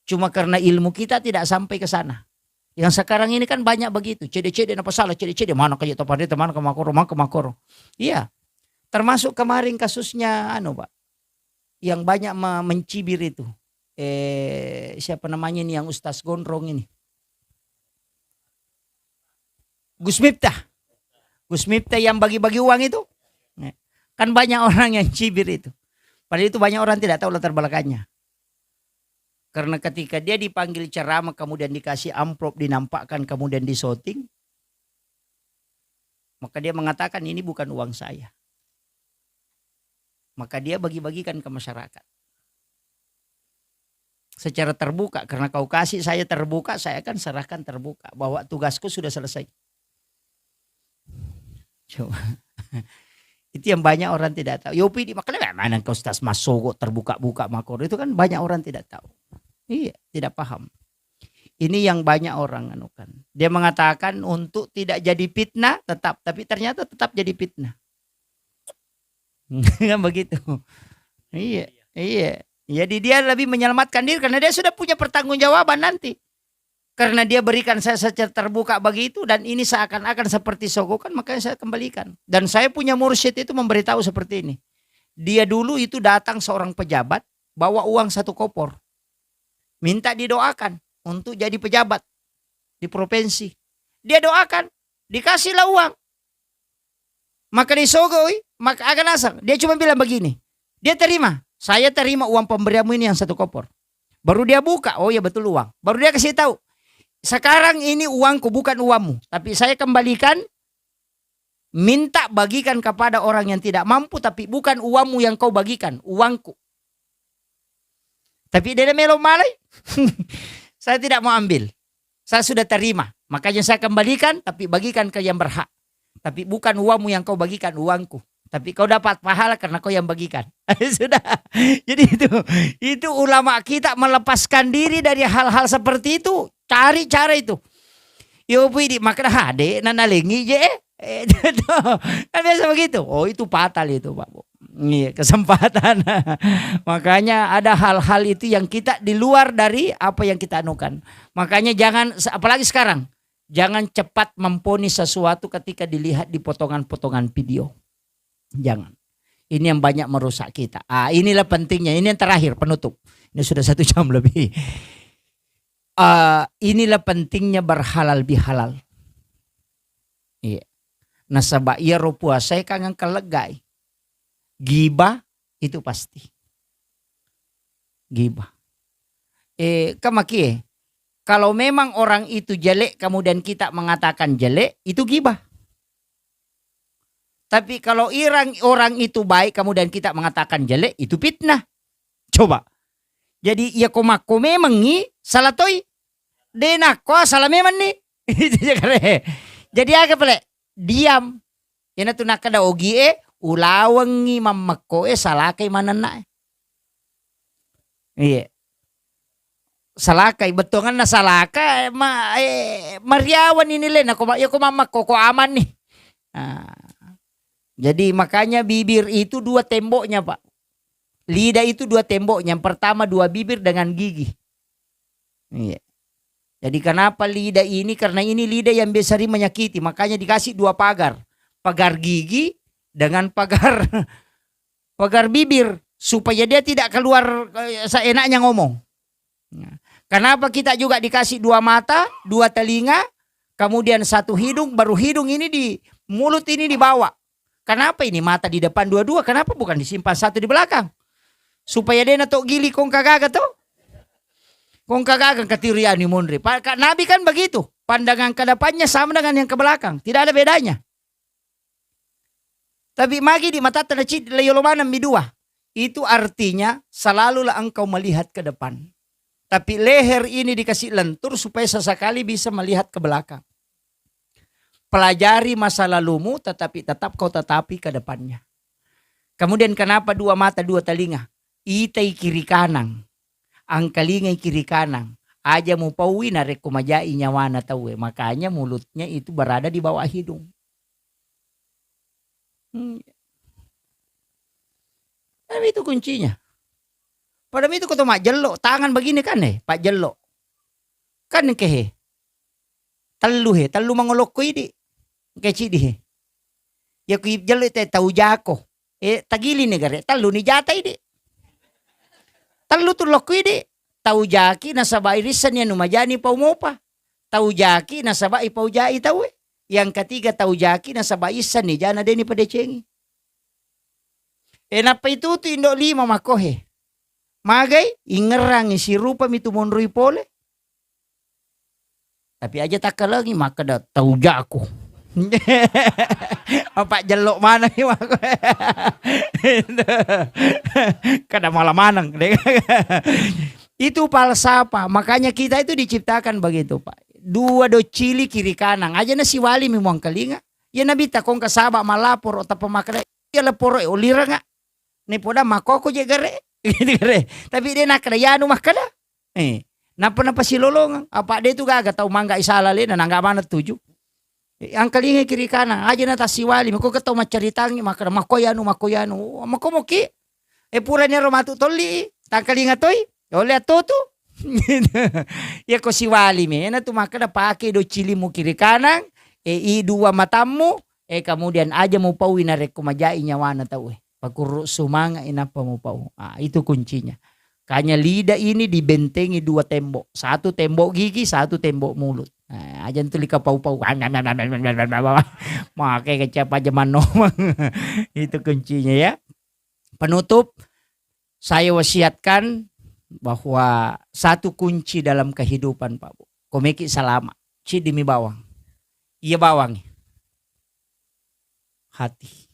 Cuma karena ilmu kita tidak sampai ke sana. Yang sekarang ini kan banyak begitu. Cede-cede napa salah, cede-cede mana kayak topan itu, mana ke makoro, mana ke makoro. Iya. Termasuk kemarin kasusnya anu, Pak. Yang banyak me-, mencibir itu. Eh, siapa namanya ini yang Ustaz Gondrong ini? Gus Miftah. Gus Miftah yang bagi-bagi uang itu. Kan banyak orang yang cibir itu. Padahal itu banyak orang tidak tahu latar belakangnya. Karena ketika dia dipanggil ceramah, kemudian dikasih amplop, dinampakkan, kemudian disyuting, maka dia mengatakan, "Ini bukan uang saya." Maka dia bagi-bagikan ke masyarakat. Secara terbuka, karena kau kasih saya terbuka, saya akan serahkan terbuka bahwa tugasku sudah selesai. Coba. Itu yang banyak orang tidak tahu. Yopi di makanya mana ke Ustaz Masogo terbuka-buka makor. Itu kan banyak orang tidak tahu. Iya, tidak paham. Ini yang banyak orang anukan. Dia mengatakan untuk tidak jadi fitnah tetap, tapi ternyata tetap jadi fitnah. Kan begitu. Iya, iya. Jadi dia lebih menyelamatkan diri karena dia sudah punya pertanggungjawaban nanti. Karena dia berikan saya secara terbuka begitu dan ini seakan-akan seperti sogokan, makanya saya kembalikan. Dan saya punya mursyid itu memberitahu seperti ini. Dia dulu itu datang seorang pejabat bawa uang satu kopor. Minta didoakan untuk jadi pejabat di provinsi. Dia doakan, dikasihlah uang. Maka disogoi, maka aga naseng. Dia cuma bilang begini, dia terima, "Saya terima uang pemberianmu ini yang satu kopor." Baru dia buka, "Oh ya, betul uang." Baru dia kasih tahu, "Sekarang ini uangku, bukan uangmu, tapi saya kembalikan, minta bagikan kepada orang yang tidak mampu, tapi bukan uangmu yang kau bagikan, uangku." Tapi dia melo malai. "Saya tidak mau ambil. Saya sudah terima. Makanya saya kembalikan, tapi bagikan ke yang berhak. Tapi bukan uangmu yang kau bagikan, uangku." Tapi kau dapat pahala karena kau yang bagikan. Sudah. Jadi itu, itu ulama kita melepaskan diri dari hal-hal seperti itu. Cari cara itu. Yo pui di makna hade nanalengi je. Eh, itu. Kan biasa begitu. Oh, itu fatal itu, Pak Bu. Iya, kesempatan. Makanya ada hal-hal itu yang kita di luar dari apa yang kita anukan. Makanya jangan, apalagi sekarang, jangan cepat memvonis sesuatu ketika dilihat di potongan-potongan video. Jangan. Ini yang banyak merusak kita. Ah, inilah pentingnya. Ini yang terakhir, penutup. Ini sudah satu jam lebih. Ah, inilah pentingnya berhalal bihalal. Iya. Nasaba iyaro puasae kan engka leggai. Gibah itu pasti. Gibah. Eh, kan makie, kalau memang orang itu jelek kemudian kita mengatakan jelek, itu gibah. Tapi kalau irang-, orang itu baik kemudian kita mengatakan jelek, itu fitnah. Coba. Jadi, iya ko makko memengngi, salah toi. De nakko salah memenni. Itu je kare. Jadi aga pale? Diam. Iyanatu nakkeda ogie, ulawengngi mammekkoe, salakai manennae. Iya. Salakai, bettuanganna salaka, ma-, eh, mariawan ini le, nako ma-, yako mammekko, ko aman nih. Ah. Jadi makanya bibir itu dua temboknya, Pak. Lidah itu dua temboknya. Yang pertama dua bibir dengan gigi. Iya. Jadi kenapa lidah ini? Karena ini lidah yang biasa sering menyakiti, makanya dikasih dua pagar. Pagar gigi dengan pagar, pagar bibir, supaya dia tidak keluar, eh, seenaknya ngomong. Nah, kenapa kita juga dikasih dua mata, dua telinga, kemudian satu hidung, baru hidung ini di mulut ini dibawa? Kenapa ini mata di depan dua-dua? Kenapa bukan disimpan satu di belakang? Supaya dena to gili kongka gaga to. Kongka gaga katiriani monri. Pak, Nabi kan begitu. Pandangan ke depannya sama dengan yang ke belakang. Tidak ada bedanya. Tapi magi di matatta na ciddi la yolo maneng mi dua. Itu artinya selalulah engkau melihat ke depan. Tapi leher ini dikasih lentur supaya sesekali bisa melihat ke belakang. Pelajari masa lalumu, tetapi tetap kau tatapi ke depannya. Kemudian kenapa dua mata, dua telinga? Itai kiri kanan, angkalingai kiri kanan. Aja mupaui narekko majai nyawana tauwe. Makanya mulutnya itu berada di bawah hidung. Hmm. Kan itu kuncinya. Pada itu ko to majjello, tangan begini kan, eh, pajjello. Kan engke he. Tellu he, tellu mangolokko idi. Engke cidi he. Ya ku jello te tau jako. Eh, tagili ni gare, tellu ni jata idi. Tellu tu lokko idi. Tau jaki nasaba irissenni anu majani pau mopa. Tau jaki nasaba ipau jai tauwe. Yang ketiga tau jaki nasaba issenni jana deni padecengi. Eh, nappa itu tu indo lima makohe. Magai ingerrangi sirupa mi tu monroi pole. Tapi aja takkalengi makkeda tau jako. Apa jello maneng mako. Kada mala maneng. Itu falsafah. Makanya kita itu diciptakan begitu, Pak. Dua docili kiri kanan. Aja na siwali mi muangkalinga. Ya nabi takongka saba malaporo tappa makkeda ya laporo e oliranga. Ni poda makkoko je gare. Gitu gare. Tapi de nakkeda yanu makkeda. Eh, nappa napasilolongeng. Apa de tu gaga tau mangga isala lena nangga mana tuju. Eh, angkalinga kiri kanan, aja na tassiwali, mako ke tau maccaritangi makkeda makko yanu, makko yanu. Oh, makko moki. Eh, pura nero matu tolli, tangkalinga toi. Oleh atotu. Iya ko siwali mi. Ena tu makkeda pake do cilimu kiri kanan, eh, i dua matammu, eh, kemudian aja mupaui narekko majai nyawana tau, eh. Pakurru sumanga inappa mupau. Ah, itu kuncinya. Kanya lidah ini dibentengi dua tembok. Satu tembok gigi, satu tembok mulut. Nah, aja tuli kapau-pau. Make kecap aja manomang. Itu kuncinya ya. Penutup, saya wasiatkan bahwa satu kunci dalam kehidupan, Pak Bu. Komeki salama. Cidi mi bawang. Iya bawang. Hati.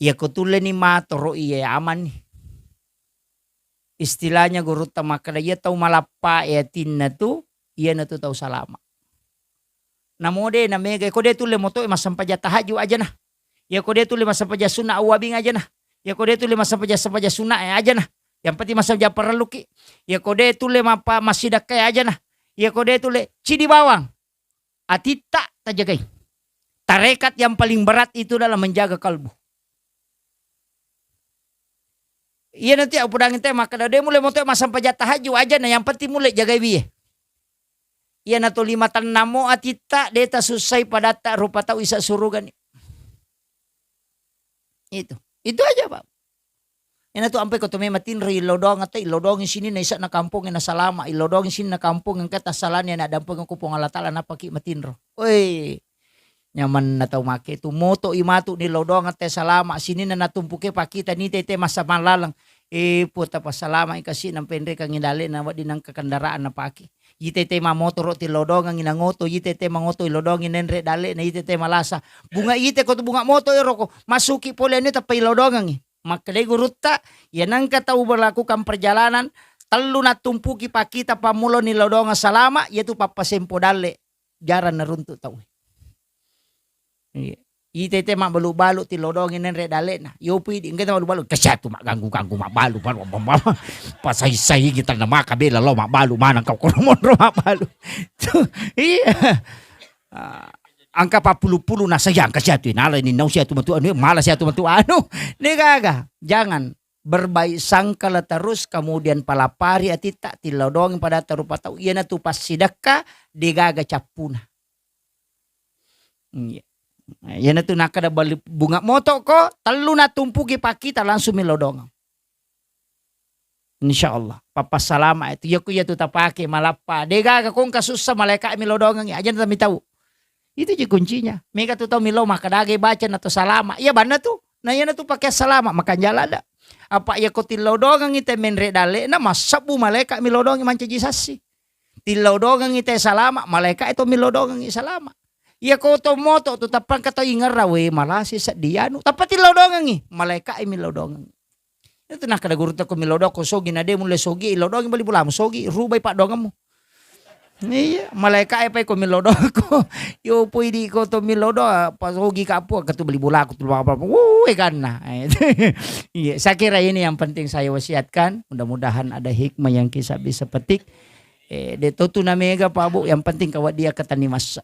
Iya ko tulleni matoro iya aman ni. Istilahnya gurutta makkeda iya tau malappa e atinna tu, iya na tu tau salama. Namo de na mega ko de tulle moto e massempajang tahajud aja na. Iyako de tulle massempajang sunna awwabing ajana. Iyako de tulle massempajang-sempajang sunna e ajana. Yang penting massempajang parelluki. Iyako de tulle mappa-, massidakka e ajana. Iyako de tulle cidi bawang. Atitta tajagai. Tarekat yang paling berat itu adalah menjaga kalbu. Iyanatu iya upodangi te makkeda, de mulle moto massempajang tahajud ajana, yang penting mulle jagai wie. Iyanatu lima tennamo atitta, de tasussai padatta rupa tau isa surugani. Itu. Itu aja, Pak. Iyanatu ampai ko to memang tinro illodong te, illodongi sininna isa'na kampongnge nasalama, illodongi sininna kampongnge engka tassalani ana dampengeng ko Puang Allah Taala napaki matinro. Oi. Nyamanna tau make tu moto i matu nillodong te salama sininna natumpuke pakita nite te massa mallaleng. E Puang tapassalama i kasi nampenrekangi dalle'na wedding nengka kendaraan napake. Ite te mamotoro tillodongengi nangoto, ite te mangoto illodongi nenre dalle'na, ite te malasa. Bunga ite ko tu bunga moto ero ko masuki pole anu tappa illodongengi. Makkedai gurutta, iya nengka tau melakukan perjalanan tellu nattumpuki pakkita pammulani lodongeng salama, iyatu pappasempo dalle, jarang naruntu tau. Iya. Ite te mabbalu-balu ti lodongi nenre dalle'na. Yopi di engka mabbalu-balu, kasiatu magganggu-ganggu mabbalu, balu, balu, balu. Pasai-sai kita namaka bela lo mabbalu, maneng kau kono monro mabbalu. Iya. Ah, angka pappulu-pulu na sayang ka siatu, nala ni nau siatu matu anu, mala siatu matu anu. De gaga. Jangan berbaik sangkalah terus, kemudian palapari atitta, tillodongi padatta rupa tau. Iyanatu passidekka, de gaga cappuna. Iya. Iyanatu nakkeda bali bunga moto ko, tellu natumpuki pakkita langsung millodongeng. Insya Allah, pappassalama itu. Iya ku iya tu tapake malappa. De gaga ko engka sussa malaika millodongengi. Aja na mitau. Itu ji kuncinya. Mega tu tau millau makkeda aga baca na to salama. Iya banna tu. Na iya na tu pake salama makanjala ada. Apa iya ko tillodongengi te menre dalle'na massebbu malaika millodongi mancaji sassi. Tillodongengi te salama, malaika itu millodongengi salama. Iya ko to moto tu tappa engka tau ingerra we malasi seddi anu. Tappa tillodongengi, malaika millodongengi. Itu nakkeda gurutta ko milodoko sogi, na de mulle sogi, ilodongi bali bulamu sogi, rubai paddoangemmu. Iya, malaika e pai ko milodoko. Yo poi di ko to milodo, pa sogi ka pu, ketu bali bulaku tu apa. Wuh, ganna. Iya, saya kira ini yang penting saya wasiatkan. Mudah-mudahan ada hikmah yang kita bisa petik. Eh, de totu na mega Pak Bu, yang penting kawa dia ketani massa.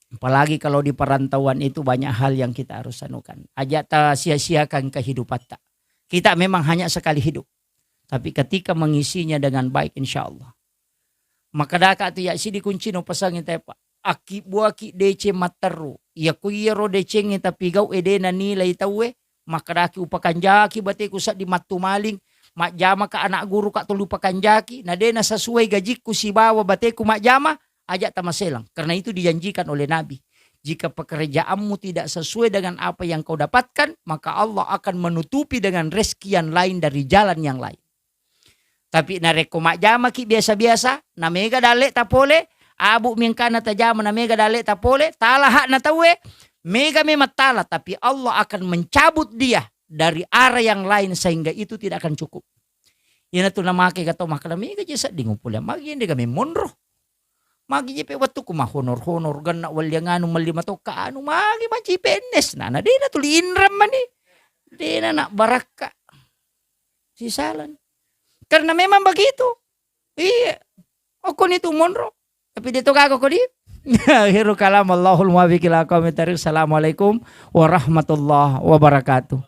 Apalagi kalau di perantauan itu banyak hal yang kita harus anukan. Aja ta sia-siakan kehidupatta. Kita memang hanya sekali hidup. Tapi ketika mengisinya dengan baik, insya Allah. Makkedaka tu ya sidi kunci no pesangi tepa. Aki buaki deceng matteru. Ya ku iyaro decengnge tapi gau e de nanilai tauwe. Makkedaki upakanjaki bateku seddi mattu maling. Majjama ka anak guru ka tuli upakanjaki. Na de na sesuai gajikku sibawa bateku majjama. Aja tamaselang. Karena itu dijanjikan oleh Nabi. Jika pekerjaanmu tidak sesuai dengan apa yang kau dapatkan, maka Allah akan menutupi dengan rezeki yang lain dari jalan yang lain. Tapi narekko majjamaki biasa-biasa, na mega dalle'ta pole, abu mengkana tajama na mega dalle'ta pole, tala hakna tauwe, mega memang tala, tapi Allah akan mencabut dia dari arah yang lain sehingga itu tidak akan cukup. Iyanatu namake ga tau makkeda, mega je sedding upole, magi ende ga memmonro. Magi je pe wettukku mahonor-honor, genna welliang anu, melli matokka anu, magi maci P N S. Nah, na dena tuli inreng mani. Dena nak barakka. Sisalani. Karena memang begitu. Iya. Okkoni tu monro. Tapi de to gaga kodi. Akhirul kalam, Allahul muwaffiq ila aqwamit thariq. Assalamualaikum warahmatullahi wabarakatuh.